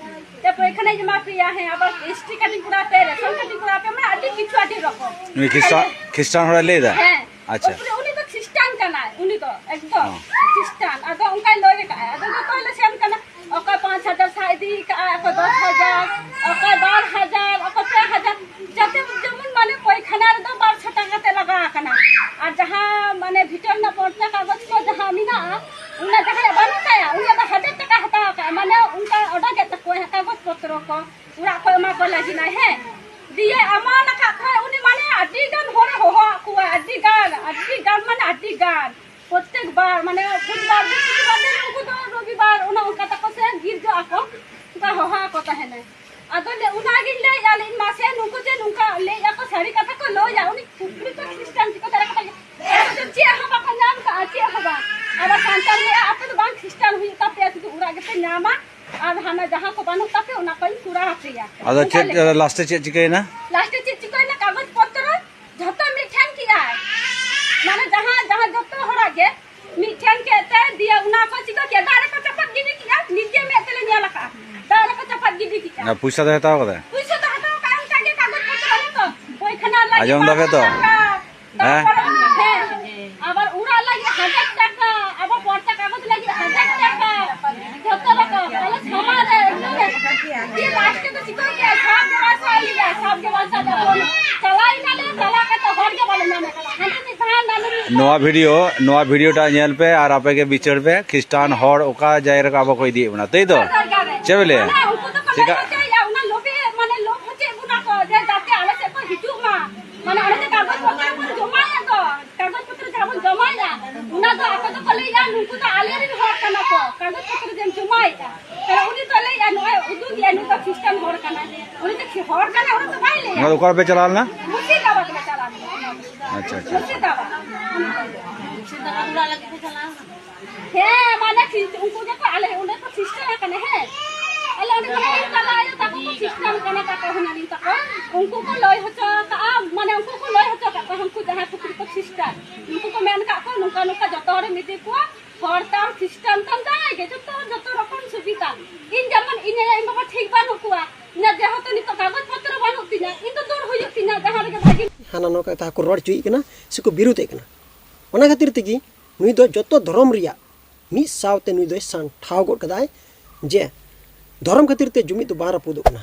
ᱞᱟᱹᱭᱟ, "ᱯᱟᱹᱭᱠᱷᱟᱱᱟᱧ ᱮᱢᱟ ᱯᱮᱭᱟ, ᱦᱮᱸ, ᱟᱵᱟᱨ S T card ᱤᱧ ᱠᱚᱨᱟᱣ ᱯᱮᱭᱟ, ᱨᱮᱥᱚᱱ ᱠᱟᱨᱰ ᱤᱧ ᱠᱚᱨᱟᱣ ᱯᱮᱭᱟ", ᱢᱟᱱᱮ ᱟᱹᱰᱤ ᱠᱤᱪᱷᱩ, ᱟᱹᱰᱤ ᱨᱚᱠᱚᱢ᱾ ᱱᱩᱭ ᱠᱷᱨᱤᱥᱴᱟᱱ, ᱠᱷᱨᱤᱥᱴᱟᱱ ᱦᱚᱲᱮ ᱞᱟᱹᱭ ᱮᱫᱟ? ᱦᱮᱸ᱾ ᱟᱪᱪᱷᱟ᱾ ᱩᱱᱤ, ᱩᱱᱤ ᱫᱚ ᱠᱷᱨᱤᱥᱴᱟᱱ ᱠᱟᱱᱟᱭ, ᱩᱱᱤ ᱫᱚ ᱮᱠᱫᱚᱢ ᱚ᱾ ᱠᱷᱨᱤᱥᱴᱟᱱ᱾ ᱟᱫᱚ ᱚᱱᱠᱟᱭ ᱞᱟᱹᱭ ᱟᱠᱟᱫᱼᱟ᱾ ᱟᱫᱚ ᱡᱚᱛᱚ ᱦᱚᱲ ᱞᱮ ᱥᱮᱱ ᱠᱟᱱᱟ, ᱚᱠᱚᱭ ᱯᱟᱸᱪ ᱦᱟᱡᱟᱨ ᱥᱟᱭ ᱤᱫᱤ ᱟᱠᱟᱫᱼᱟ, ᱚᱠᱚᱭ ᱫᱚᱥ ᱦᱟᱡᱟᱨ, ᱚᱠᱚᱭ ᱵᱟᱨ ᱦᱟᱡᱟᱨ, ᱚᱠᱚᱭ ᱯᱮ ᱦᱟᱡᱟᱨ, ᱡᱟᱛᱮ ᱡᱮᱢᱚᱱ ᱢᱟᱱᱮ ᱯᱟᱭᱠᱷᱟᱱᱟ ᱨᱮᱫᱚ ᱵᱟᱨᱥᱚ ᱴᱟᱠᱟ ᱛᱮ ᱞᱟᱜᱟᱣ ᱟᱠᱟᱱᱟ᱾ ᱟᱨ ᱡᱟᱦᱟᱸ ᱢᱟᱱᱮ ᱵᱷᱤᱴᱟᱹ ᱨᱮᱱᱟᱜ ᱯᱚᱨᱪᱟ ᱠᱟᱜᱚᱡᱽ ᱠᱚ ᱡᱟᱦᱟᱸ ᱢᱮᱱᱟᱜᱼᱟ, ᱚᱱᱟ ᱡᱟᱦᱟᱸᱭᱟᱜ ᱵᱟᱹᱱᱩᱜ ᱛᱟᱭᱟ, ᱩᱱᱤᱭᱟᱜ ᱫᱚ ᱦᱟᱡᱟᱨ ᱴᱟᱠᱟ ᱦᱟᱛᱟᱣ ᱟᱠᱟᱫᱼᱟ, ᱢᱟᱱᱮ ᱚᱱᱠᱟ ᱚᱰᱚᱠᱮᱫ ᱛᱟᱠᱚᱣᱟᱭ ᱠᱟᱜᱚᱡᱽ ᱯᱚᱛᱨᱚ ᱠᱚ, ᱚᱲᱟᱜ ᱠᱚ ᱮᱢᱟ ᱠᱚ ᱞᱟᱹᱜᱤᱫ ᱟᱭ, ᱦᱮᱸ᱾ ᱫᱤᱭᱮ ᱮᱢᱟᱱ ᱟᱠᱟᱫ ᱠᱚᱣᱟᱭ ᱩᱱᱤ, ᱢᱟᱱᱮ ᱟᱹᱰᱤ ᱜᱟᱱ ᱦᱚᱲᱮ ᱦᱚᱦᱚᱣᱟᱜ ᱠᱚᱣᱟ, ᱟᱹᱰᱤ ᱜᱟᱱ, ᱟᱹᱰᱤ ᱜᱟᱱ, ᱢᱟᱱᱮ ᱟᱹᱰᱤ ᱜᱟᱱ᱾ ᱯᱨᱚᱛᱮᱠ ᱵᱟᱨ, ᱢᱟᱱᱮ ᱵᱩᱫᱷᱵᱟᱨ, ᱵᱤᱥᱯᱚᱛᱤᱵᱟᱨ ᱫᱤᱱ ᱩᱱᱠᱩ ᱫᱚ ᱨᱚᱵᱤᱵᱟᱨ ᱚᱱᱮ ᱚᱱᱠᱟ ᱛᱟᱠᱚ ᱥᱮ ᱜᱤᱨᱡᱟᱹᱜ ᱟᱠᱚ, ᱚᱱᱠᱟ ᱦᱚᱦᱚ ᱟᱠᱚ ᱛᱟᱦᱮᱱᱟᱭ᱾ ᱟᱫᱚ ᱞᱮ, ᱚᱱᱟᱜᱤᱧ ᱞᱟᱹᱭᱮᱫᱼᱟ, ᱞᱟᱹᱭ ᱢᱟᱥᱮ ᱱᱩᱠᱩ ᱡᱮ ᱱᱚᱝᱠᱟ ᱞᱟᱹᱭᱮᱫᱼᱟ ᱠᱚ, ᱥᱟᱹᱨᱤ ᱠᱟᱛᱷᱟ ᱠᱚ ᱞᱟᱹᱭᱟ, ᱩᱱᱤ ᱠᱷᱩᱯᱲᱤ ᱠᱚ ᱠᱷᱨᱤᱥᱴᱟᱱ ᱪᱤᱠᱟᱹ ᱫᱟᱲᱮ ᱠᱟᱛᱮ ᱪᱮᱫ ᱦᱚᱸ ᱵᱟᱠᱚ ᱧᱟᱢ ᱠᱟᱜᱼᱟ, ᱪᱮᱫ ᱦᱚᱸ ᱵᱟᱝ᱾ ᱟᱵᱟᱨ ᱥᱟᱱᱛᱟᱲ ᱞᱟᱹᱭᱟ, ᱟᱯᱮ ᱫᱚ ᱵᱟᱝ ᱠᱷᱨᱤᱥᱴᱟᱱ ᱦᱩᱭᱩᱜ ᱛᱟᱯᱮᱭᱟ, ᱥᱩᱫᱷᱩ ᱚᱲᱟᱜ ᱜᱮᱯᱮ ᱧᱟᱢᱟ, ᱟᱨ ᱦᱟᱱᱟ ᱡᱟᱦᱟᱸ ᱠᱚ ᱵᱟᱹᱱᱩᱜ ᱛᱟᱯᱮ ᱚᱱᱟ ᱠᱚᱧ ᱠᱚᱨᱟᱣ ᱟᱯᱮᱭᱟ᱾ ᱟᱫᱚ ᱚᱱᱠᱟ ᱪᱮᱫ, ᱞᱟᱹᱭᱟ᱾ ᱞᱟᱥᱴᱮ ᱪᱮᱫ ᱪᱤᱠᱟᱹᱭᱮᱱᱟ? ᱞᱟᱥᱴᱮ ᱪᱮᱫ ᱪᱤᱠᱟᱹᱭᱮᱱᱟ, ᱠᱟᱜᱚᱡᱽ ᱯᱚᱛᱨᱚ ᱡᱷᱚᱛᱚ ᱢᱤᱫ ᱴᱷᱮᱱ ᱠᱮᱜᱼᱟᱭ, ᱢᱟᱱᱮ ᱡᱟᱦᱟᱸ, ᱡᱟᱦᱟᱸ ᱡᱚᱛᱚ ᱦᱚᱲᱟᱜ ᱜᱮ ᱢᱤᱫ ᱴᱷᱮᱱ ᱠᱮᱫ ᱛᱮ ᱫᱤᱭᱮ ᱚᱱᱟ ᱠᱚ ᱪᱤᱠᱟᱹ ᱠᱮᱫᱟ, ᱫᱟᱜ ᱨᱮᱠᱚ ᱪᱟᱯᱟᱫ ᱜᱤᱰᱤ ᱠᱮᱜᱼᱟ, ᱱᱤᱡᱮ ᱢᱮᱫ ᱛᱮᱞᱮ ᱧᱮᱞ ᱟᱠᱟᱫᱼᱟ, ᱫᱟᱜ ᱨᱮᱠᱚ ᱪᱟᱯᱟᱫ ᱜᱤᱰᱤ ᱠᱮᱜᱼᱟ᱾ ᱟᱨ ᱯᱩᱭᱥᱟ ᱫᱚ ᱦᱟᱛᱟᱣ ᱠᱟᱫᱟ? ᱯᱩᱭᱥᱟ ᱫᱚ ᱦᱟᱛᱟᱣ ᱠᱟᱜᱼᱟ, ᱚᱱᱠᱟ ᱜᱮ ᱠᱟᱜᱚᱡᱽ ᱯᱚᱛᱨᱚ ᱨᱮ ᱛᱚ, ᱯᱟᱭᱠᱷᱟᱱᱟ ᱞᱟᱹᱜᱤᱫ ᱟᱸᱡᱚᱢ ᱫᱟᱯᱮ ᱛᱚ? ᱵᱟᱨᱚ ᱦᱟᱡᱟᱨ ᱴᱟᱠᱟ, ᱦᱮᱸ? ᱛᱟᱨᱯᱚᱨᱮ, ᱦᱮᱸ, ᱟᱵᱟᱨ ᱚᱲᱟᱜ ᱞᱟᱹᱜᱤᱫ ᱦᱟᱡᱟᱨ ᱴᱟᱠᱟ, ᱟᱵᱟᱨ ᱯᱚᱨᱪᱟ ᱠᱟᱜᱚᱡᱽ ᱞᱟᱹᱜᱤᱫ ᱦᱟᱡᱟᱨ ᱴᱟᱠᱟ, ᱡᱚᱛᱚ ᱨᱚᱠᱚᱢ᱾ ᱛᱟᱦᱞᱮ ᱥᱟᱢᱟᱱ ᱨᱮ ᱮᱠᱫᱚᱢ ᱫᱤᱭᱮ ᱞᱟᱥᱴ ᱛᱮᱫᱚ ᱪᱤᱠᱟᱹ ᱠᱮᱜᱼᱟ? ᱥᱟᱵ ᱜᱮ ᱵᱟᱭ ᱥᱟᱵ ᱞᱮᱜᱼᱟ, ᱥᱟᱵ ᱜᱮ ᱵᱟᱭ ᱥᱟᱵ ᱞᱮᱜᱼᱟ᱾ ᱪᱟᱞᱟᱣ ᱮᱱᱟᱞᱮ, ᱪᱟᱞᱟᱣ ᱠᱟᱛᱮ ᱦᱚᱲ ᱜᱮ ᱵᱟᱞᱮ ᱧᱟᱢᱮ ᱠᱟᱱᱟ᱾ ᱦᱟᱸᱰᱮ ᱢᱤᱫ ᱫᱷᱟᱣ, ᱱᱟᱰᱮ ᱢᱤᱫ ᱫᱷᱟᱣ᱾ ᱱᱚᱣᱟ ᱵᱷᱤᱰᱤᱭᱳ, ᱱᱚᱣᱟ ᱵᱷᱤᱰᱤᱭᱳ ᱴᱟᱜ ᱧᱮᱞ ᱯᱮ ᱟᱨ ᱟᱯᱮ ᱜᱮ ᱵᱤᱪᱟᱹᱨ ᱯᱮ, ᱠᱷᱨᱤᱥᱴᱟᱱ ᱦᱚᱲ ᱚᱠᱟ ᱡᱟᱭᱜᱟ ᱨᱮᱠᱚ ᱟᱵᱚ ᱠᱚ ᱤᱫᱤᱭᱮᱫ ᱵᱚᱱᱟ, ᱛᱟᱹᱭ ᱛᱚ? ᱪᱮᱫ ᱯᱮ ᱞᱟᱹᱭᱟ? ᱦᱮᱸ, ᱩᱱᱠᱩ ᱫᱚᱠᱚ ᱞᱟᱹᱭ ᱪᱮᱫᱟᱜ? ᱦᱚᱪᱚᱭᱮᱫᱼᱟ, ᱚᱱᱟ ᱞᱚᱵᱤ, ᱢᱟᱱᱮ ᱞᱳᱵᱷ ᱦᱚᱪᱚᱭᱮᱫ ᱵᱚᱱᱟ ᱠᱚ, ᱡᱮ ᱡᱟᱛᱮ ᱟᱞᱮ ᱥᱮᱫ ᱠᱚ ᱦᱤᱡᱩᱜ ᱢᱟ᱾ ᱢᱟᱱᱮ ᱚᱱᱮ ᱡᱮ ᱠᱟᱜᱚᱡᱽ ᱯᱚᱛᱨᱚ ᱵᱚᱱ ᱡᱚᱢᱟᱭᱟ ᱛᱚ, ᱠᱟᱜᱚᱡᱽ ᱯᱚᱛᱨᱚ ᱡᱟᱦᱟᱸ ᱵᱚᱱ ᱡᱚᱢᱟᱭᱟ, ᱚᱱᱟ ᱫᱚ ᱟᱠᱚ ᱫᱚᱠᱚ ᱞᱟᱹᱭᱮᱫᱼᱟ, ᱱᱩᱠᱩ ᱫᱚ ᱟᱞᱮᱨᱮᱱ ᱦᱚᱲ ᱠᱟᱱᱟ ᱠᱚ, ᱠᱟᱜᱚᱡᱽ ᱯᱚᱛᱨᱚ ᱡᱮᱢ ᱡᱚᱢᱟᱭᱮᱫᱼᱟ᱾ ᱛᱟᱦᱞᱮ ᱩᱱᱤ ᱫᱚ ᱞᱟᱹᱭᱮᱫᱼᱟ, ᱱᱚᱜᱼᱚᱭ ᱩᱫᱩᱜ ᱮᱫᱼᱟ, ᱱᱩᱭ ᱫᱚ ᱠᱷᱨᱤᱥᱴᱟᱱ ᱦᱚᱲ ᱠᱟᱱᱟᱭ᱾ ᱩᱱᱤ ᱫᱚ ᱠᱷᱤ-, ᱦᱚᱲ ᱠᱟᱱᱟᱭ, ᱚᱱᱟ ᱫᱚ ᱵᱟᱭ ᱞᱟᱹᱭᱟ᱾ ᱚᱱᱟ ᱫᱚ ᱚᱠᱟ ᱨᱮᱯᱮ ᱪᱟᱞᱟᱣ ᱞᱮᱱᱟ? ᱢᱩᱨᱥᱤᱫᱟᱵᱟᱫᱽ ᱞᱮ ᱪᱟᱞᱟᱣ ᱞᱮᱱᱟ᱾ ᱟᱪᱪᱷᱟ, ᱟᱪᱪᱷᱟ᱾ ᱢᱩᱨᱥᱤᱫᱟᱵᱟᱫᱽ᱾ ᱦᱮᱸ, ᱢᱟᱱᱮ ᱠᱷᱤ-, ᱩᱱᱠᱩ ᱡᱚᱛᱚ ᱟᱞᱮ ᱚᱸᱰᱮ ᱠᱚ ᱠᱷᱨᱤᱥᱴᱟᱱ ᱟᱠᱟᱱᱟ, ᱦᱮᱸ᱾ ᱟᱞᱮ ᱚᱸᱰᱮ ᱠᱷᱚᱱᱟᱜ ᱤᱧ ᱪᱟᱞᱟᱜ ᱟᱭᱳ ᱛᱟᱠᱚ ᱠᱚ ᱠᱷᱨᱤᱥᱴᱟᱱ ᱠᱟᱱᱟ, ᱛᱟᱠᱚ ᱦᱚᱸ ᱧᱮᱞᱤᱧ ᱛᱟᱠᱚ᱾ ᱩᱱᱠᱩ ᱠᱚ ᱞᱟᱹᱭ ᱦᱚᱪᱚ ᱟᱠᱟᱫᱼᱟ, ᱢᱟᱱᱮ ᱩᱱᱠᱩ ᱠᱚ ᱞᱟᱹᱭ ᱦᱚᱪᱚ ᱟᱠᱟᱫ ᱠᱚᱣᱟ, ᱩᱱᱠᱩ ᱡᱟᱦᱟᱸᱭ ᱠᱷᱩᱯᱲᱤ ᱠᱚ ᱠᱷᱨᱤᱥᱴᱟᱱ᱾ ᱩᱱᱠᱩ ᱠᱚ ᱢᱮᱱ ᱟᱠᱟᱫ ᱠᱚᱣᱟ, ᱱᱚᱝᱠᱟ ᱱᱚᱝᱠᱟ ᱡᱚᱛᱚ ᱦᱚᱲᱮᱢ ᱤᱫᱤ ᱠᱚᱣᱟ, ᱦᱚᱲ ᱛᱟᱢ, ᱠᱷᱨᱤᱥᱴᱟᱱ ᱛᱟᱢ, ᱡᱟᱦᱟᱸᱭ ᱜᱮ, ᱡᱚᱛᱚ ᱦᱚᱲ ᱡᱚᱛᱚ ᱨᱚᱠᱚᱢ ᱥᱩᱵᱤᱫᱷᱟ᱾ ᱤᱧ ᱡᱮᱢᱚᱱ ᱤᱧ ᱟᱭᱳ ᱤᱧ ᱵᱟᱵᱟ ᱴᱷᱤᱠ ᱵᱟᱹᱱᱩᱜ ᱠᱚᱣᱟ, ᱤᱧᱟᱹᱜ ᱡᱮᱦᱮᱛᱩ ᱱᱤᱛᱚᱜ ᱠᱟᱜᱚᱡᱽ ᱯᱚᱛᱨᱚ ᱵᱟᱹᱱᱩᱜ ᱛᱤᱧᱟ, ᱤᱧ ᱫᱚ ᱫᱟᱹᱲ ᱦᱩᱭᱩᱜ ᱛᱤᱧᱟ ᱡᱟᱦᱟᱸ ᱨᱮᱜᱮ ᱵᱷᱟᱜᱮ᱾ ᱦᱟᱱᱟ ᱱᱚᱣᱟ ᱠᱟᱛᱷᱟ ᱠᱚ ᱨᱚᱲ ᱦᱚᱪᱚᱭᱮᱫ ᱠᱟᱱᱟ ᱥᱮᱠᱚ ᱵᱤᱨᱳᱫᱮᱫ ᱠᱟᱱᱟ᱾ ᱚᱱᱟ ᱠᱷᱟᱹᱛᱤᱨ ᱛᱮᱜᱮ ᱱᱩᱭ ᱫᱚ ᱡᱚᱛᱚ ᱫᱷᱚᱨᱚᱢ ᱨᱮᱭᱟᱜ ᱢᱤᱫ ᱥᱟᱶᱛᱮ ᱱᱩᱭ ᱫᱚᱭ ᱥᱟᱢᱴᱷᱟᱣ ᱜᱚᱫ ᱠᱟᱫᱟᱭ ᱡᱮ ᱫᱷᱚᱨᱚᱢ ᱠᱷᱟᱹᱛᱤᱨ ᱛᱮ ᱡᱩᱢᱤᱫ ᱫᱚ ᱵᱟᱝ ᱨᱟᱹᱯᱩᱫᱚᱜ ᱠᱟᱱᱟ᱾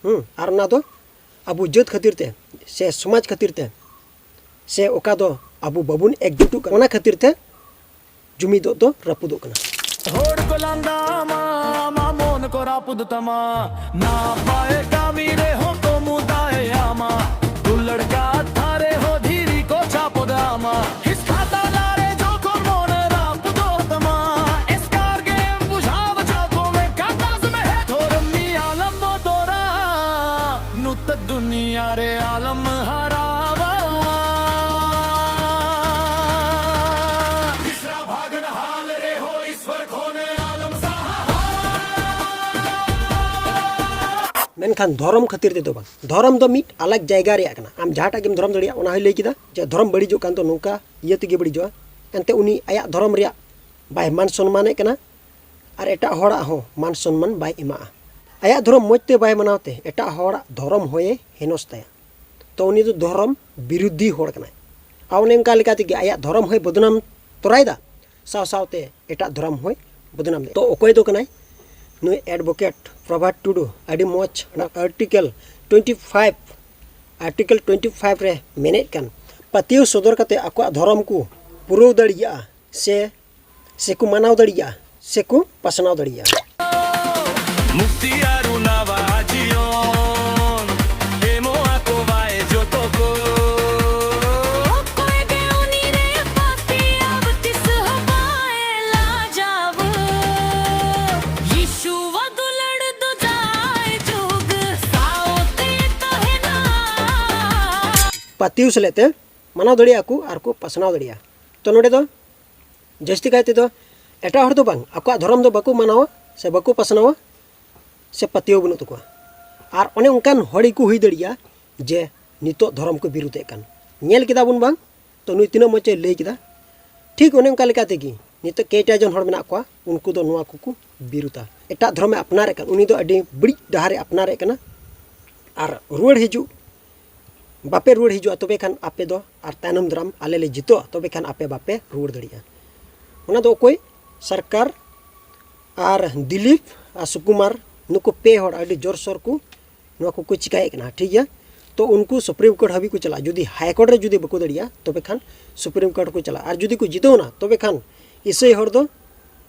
ᱦᱩᱸ, ᱟᱨ ᱚᱱᱟ ᱫᱚ ᱟᱵᱚ ᱡᱟᱹᱛ ᱠᱷᱟᱹᱛᱤᱨ ᱛᱮ ᱥᱮ ᱥᱚᱢᱟᱡᱽ ᱠᱷᱟᱹᱛᱤᱨ ᱛᱮ ᱥᱮ ᱚᱠᱟ ᱫᱚ ᱟᱵᱚ ᱵᱟᱵᱚᱱ ᱮᱠᱡᱩᱴᱚᱜ ᱠᱟᱱᱟ, ᱚᱱᱟ ᱠᱷᱟᱹᱛᱤᱨ ᱛᱮ ᱡᱩᱢᱤᱫᱚᱜ ᱫᱚ ᱨᱟᱹᱯᱩᱫᱚᱜ ᱠᱟᱱᱟ᱾ ᱦᱚᱲ ᱠᱚ ᱞᱟᱸᱫᱟᱢᱟ, ᱟᱢᱟᱜ ᱢᱚᱱ ᱠᱚ ᱨᱟᱹᱯᱩᱫ ᱛᱟᱢᱟ, ᱱᱟᱯᱟᱭ ᱠᱟᱹᱢᱤ ᱨᱮᱦᱚᱸ ᱠᱚ ᱢᱩᱫᱟᱭᱟᱢᱟ᱾ ᱠᱟᱛᱷᱟ ᱨᱮᱦᱚᱸ ᱫᱷᱤᱨᱤ ᱠᱚ ᱪᱟᱯᱚᱫ ᱟᱢᱟ, ᱦᱤᱥᱠᱟ ᱛᱟᱞᱟᱨᱮ ᱡᱚᱠᱷᱚᱱ ᱢᱚᱱᱮ ᱨᱟᱹᱯᱩᱫᱚᱜ ᱛᱟᱢᱟ, ᱮᱥᱠᱟᱨ ᱜᱮᱢ ᱵᱩᱡᱷᱟᱹᱣ ᱡᱚᱠᱷᱚᱱ ᱠᱟᱴᱟ ᱥᱢᱮ ᱫᱷᱚᱨᱢᱤ ᱟᱞᱚᱢ ᱵᱚᱛᱚᱨᱟ, ᱱᱩᱛ ᱫᱩᱱᱤᱭᱟ ᱨᱮ ᱟᱞᱚᱢ ᱦᱟᱨᱟᱣᱟ᱾ ᱛᱤᱥᱨᱟ ᱵᱷᱟᱜᱽᱱ ᱦᱟᱞ ᱨᱮᱦᱚᱸ ᱤᱥᱣᱚᱨ ᱠᱷᱚᱱ ᱟᱞᱚᱢ ᱥᱟᱦᱟᱣᱟ᱾ ᱢᱮᱱᱠᱷᱟᱱ ᱫᱷᱚᱨᱚᱢ ᱠᱷᱟᱹᱛᱤᱨ ᱛᱮᱫᱚ ᱵᱟᱝ᱾ ᱫᱷᱚᱨᱚᱢ ᱫᱚ ᱢᱤᱫ ᱟᱞᱟᱜᱽ ᱡᱟᱭᱜᱟ ᱨᱮᱭᱟᱜ ᱠᱟᱱᱟ᱾ ᱟᱢ ᱡᱟᱦᱟᱸᱴᱟᱜ ᱜᱮᱢ ᱫᱷᱚᱨᱚᱢ ᱫᱟᱲᱮᱭᱟᱜᱼᱟ, ᱚᱱᱟ ᱦᱚᱸᱭ ᱞᱟᱹᱭ ᱠᱮᱫᱟ ᱡᱮ ᱫᱷᱚᱨᱚᱢ ᱵᱟᱹᱲᱤᱡᱚᱜ ᱠᱟᱱ ᱫᱚ ᱱᱚᱝᱠᱟ ᱤᱭᱟᱹ ᱛᱮᱜᱮ ᱵᱟᱹᱲᱤᱡᱚᱜᱼᱟ᱾ ᱮᱱᱛᱮ ᱩᱱᱤ ᱟᱭᱟᱜ ᱫᱷᱚᱨᱚᱢ ᱨᱮᱭᱟᱜ ᱵᱟᱭ ᱢᱟᱱ ᱥᱚᱱᱢᱟᱱᱮᱫ ᱠᱟᱱᱟ ᱟᱨ ᱮᱴᱟᱜ ᱦᱚᱲᱟᱜ ᱦᱚᱸ ᱢᱟᱱ ᱥᱚᱱᱢᱟᱱ ᱵᱟᱭ ᱮᱢᱟᱜᱼᱟ᱾ ᱟᱭᱟᱜ ᱫᱷᱚᱨᱚᱢ ᱢᱚᱡᱽ ᱛᱮ ᱵᱟᱭ ᱢᱟᱱᱟᱣ ᱛᱮ ᱮᱴᱟᱜ ᱦᱚᱲᱟᱜ ᱫᱷᱚᱨᱚᱢ ᱦᱚᱸᱭᱮ ᱦᱮᱱᱚᱥ ᱛᱟᱭᱟ᱾ ᱛᱚ ᱩᱱᱤ ᱫᱚ ᱫᱷᱚᱨᱚᱢ ᱵᱤᱨᱩᱫᱷᱤ ᱦᱚᱲ ᱠᱟᱱᱟᱭ᱾ ᱟᱨ ᱚᱱᱮ ᱚᱱᱠᱟ ᱞᱮᱠᱟ ᱛᱮᱜᱮ ᱟᱭᱟᱜ ᱫᱷᱚᱨᱚᱢ ᱦᱚᱸᱭ ᱵᱚᱫᱱᱟᱢ ᱛᱚᱨᱟᱭᱮᱫᱟ, ᱥᱟᱶ ᱥᱟᱶᱛᱮ ᱮᱴᱟᱜ ᱫᱷᱚᱨᱚᱢ ᱦᱚᱸᱭ ᱵᱚᱫᱱᱟᱢ ᱮᱫᱟ᱾ ᱛᱚ ᱚᱠᱚᱭ ᱫᱚ ᱠᱟᱱᱟᱭ? ᱱᱩᱭ advocate ᱯᱨᱚᱵᱷᱟᱛ ᱴᱩᱰᱩ ᱟᱹᱰᱤ ᱢᱚᱡᱽ ᱚᱱᱟ article twenty five, article twenty five ᱨᱮ ᱢᱮᱱᱮᱫ ᱠᱟᱱ, ᱯᱟᱹᱛᱭᱟᱹᱣ ᱥᱚᱫᱚᱨ ᱠᱟᱛᱮ ᱟᱠᱚᱣᱟᱜ ᱫᱷᱚᱨᱚᱢ ᱠᱚ ᱯᱩᱨᱟᱹᱣ ᱫᱟᱲᱮᱭᱟᱜᱼᱟ ᱥᱮ, ᱥᱮᱠᱚ ᱢᱟᱱᱟᱣ ᱫᱟᱲᱮᱭᱟᱜᱼᱟ, ᱥᱮᱠᱚ ᱯᱟᱥᱱᱟᱣ ᱫᱟᱲᱮᱭᱟᱜᱼᱟ᱾ ᱢᱩᱠᱛᱤ ᱟᱨ ᱱᱟᱣᱟ ᱡᱤᱭᱚᱱ ᱮᱢᱚᱜ ᱟᱠᱚᱣᱟᱭ ᱡᱚᱛᱚ ᱠᱚ᱾ ᱚᱠᱚᱭ ᱜᱮ ᱩᱱᱤ ᱨᱮ ᱯᱟᱹᱛᱭᱟᱹᱣ ᱛᱤᱥ ᱦᱚᱸ ᱵᱟᱭ ᱞᱟᱡᱟᱣ᱾ ᱭᱤᱥᱩᱣᱟᱜ ᱫᱩᱞᱟᱹᱲ ᱫᱚ ᱡᱟᱭ ᱡᱩᱜᱽ ᱥᱟᱶᱛᱮ ᱛᱟᱦᱮᱱᱟ᱾ ᱯᱟᱹᱛᱭᱟᱹᱣ ᱥᱮᱞᱮᱫ ᱛᱮ ᱢᱟᱱᱟᱣ ᱫᱟᱲᱮᱭᱟᱜᱼᱟ ᱠᱚ ᱟᱨ ᱠᱚ ᱯᱟᱥᱱᱟᱣ ᱫᱟᱲᱮᱭᱟᱜᱼᱟ᱾ ᱛᱚ ᱱᱚᱰᱮ ᱫᱚ ᱡᱟᱹᱥᱛᱤ ᱠᱟᱭ ᱛᱮᱫᱚ ᱮᱴᱟᱜ ᱦᱚᱲ ᱫᱚ ᱵᱟᱝ, ᱟᱠᱚᱣᱟᱜ ᱫᱷᱚᱨᱚᱢ ᱫᱚ ᱵᱟᱠᱚ ᱢᱟᱱᱟᱣᱟ ᱥᱮ ᱵᱟᱠᱚ ᱯᱟᱥᱱᱟᱣᱟ ᱥᱮ ᱯᱟᱹᱛᱭᱟᱹᱣ ᱵᱟᱹᱱᱩᱜ ᱛᱟᱠᱚᱣᱟ᱾ ᱟᱨ ᱚᱱᱮ ᱚᱱᱠᱟᱱ ᱦᱚᱲ ᱜᱮᱠᱚ ᱦᱩᱭ ᱫᱟᱲᱮᱭᱟᱜᱼᱟ ᱡᱮ ᱱᱤᱛᱚᱜ ᱫᱷᱚᱨᱚᱢ ᱠᱚ ᱵᱤᱨᱩᱫᱷᱮᱫ ᱠᱟᱱ᱾ ᱧᱮᱞ ᱠᱮᱫᱟ ᱵᱚᱱ ᱵᱟᱝ? ᱛᱚ ᱱᱩᱭ ᱛᱤᱱᱟᱹᱜ ᱢᱚᱡᱽ ᱮ ᱞᱟᱹᱭ ᱠᱮᱫᱟ᱾ ᱴᱷᱤᱠ ᱚᱱᱮ ᱚᱱᱠᱟ ᱞᱮᱠᱟ ᱛᱮᱜᱮ ᱱᱤᱛᱚᱜ ᱠᱮᱭᱴᱟ ᱡᱚᱱ ᱦᱚᱲ ᱢᱮᱱᱟᱜ ᱠᱚᱣᱟ, ᱩᱱᱠᱩ ᱫᱚ ᱱᱚᱣᱟ ᱠᱚᱠᱚ ᱵᱤᱨᱩᱫᱷᱟ᱾ ᱮᱴᱟᱜ ᱫᱷᱚᱨᱚᱢᱮ ᱟᱯᱱᱟᱨᱮᱫ ᱠᱟᱱ, ᱩᱱᱤ ᱫᱚ ᱟᱹᱰᱤ ᱵᱟᱹᱲᱤᱡ ᱰᱟᱦᱟᱨᱮ ᱟᱯᱱᱟᱨᱮᱫ ᱠᱟᱱᱟ᱾ ᱟᱨ ᱨᱩᱣᱟᱹᱲ ᱦᱤᱡᱩᱜ, ᱵᱟᱯᱮ ᱨᱩᱣᱟᱹᱲ ᱦᱤᱡᱩᱜᱼᱟ, ᱛᱚᱵᱮ ᱠᱷᱟᱱ ᱟᱯᱮ ᱫᱚ ᱟᱨ ᱛᱟᱭᱱᱚᱢ ᱫᱟᱨᱟᱢ ᱟᱞᱮ ᱞᱮ ᱡᱤᱛᱟᱹᱜᱼᱟ, ᱛᱚᱵᱮ ᱠᱷᱟᱱ ᱟᱯᱮ ᱵᱟᱯᱮ ᱨᱩᱣᱟᱹᱲ ᱫᱟᱲᱮᱭᱟᱜᱼᱟ᱾ ᱚᱱᱟ ᱫᱚ ᱚᱠᱚᱭ? ᱥᱚᱨᱠᱟᱨ ᱟᱨ ᱫᱤᱞᱤᱯ ᱟᱨ ᱥᱩᱠᱩᱢᱟᱨ, ᱱᱩᱠᱩ ᱯᱮ ᱦᱚᱲ ᱟᱹᱰᱤ ᱡᱳᱨᱥᱳᱨ ᱠᱚ ᱱᱚᱣᱟ ᱠᱚᱠᱚ ᱪᱤᱠᱟᱭᱮᱫ ᱠᱟᱱᱟ, ᱴᱷᱤᱠ ᱜᱮᱭᱟ᱾ ᱛᱚ ᱩᱱᱠᱩ ᱥᱩᱯᱨᱤᱢ ᱠᱳᱨᱴ ᱦᱟᱹᱵᱤᱡ ᱠᱚ ᱪᱟᱞᱟᱜᱼᱟ᱾ ᱡᱩᱫᱤ ᱦᱟᱭ ᱠᱳᱨᱴ ᱨᱮ ᱡᱩᱫᱤ ᱵᱟᱠᱚ ᱫᱟᱲᱮᱭᱟᱜᱼᱟ, ᱛᱚᱵᱮ ᱠᱷᱟᱱ ᱥᱩᱯᱨᱤᱢ ᱠᱳᱨᱴ ᱠᱚ ᱪᱟᱞᱟᱜᱼᱟ᱾ ᱟᱨ ᱡᱩᱫᱤ ᱠᱚ ᱡᱤᱛᱟᱹᱣ ᱮᱱᱟ, ᱛᱚᱵᱮ ᱠᱷᱟᱱ ᱤᱥᱟᱹᱭ ᱦᱚᱲ ᱫᱚ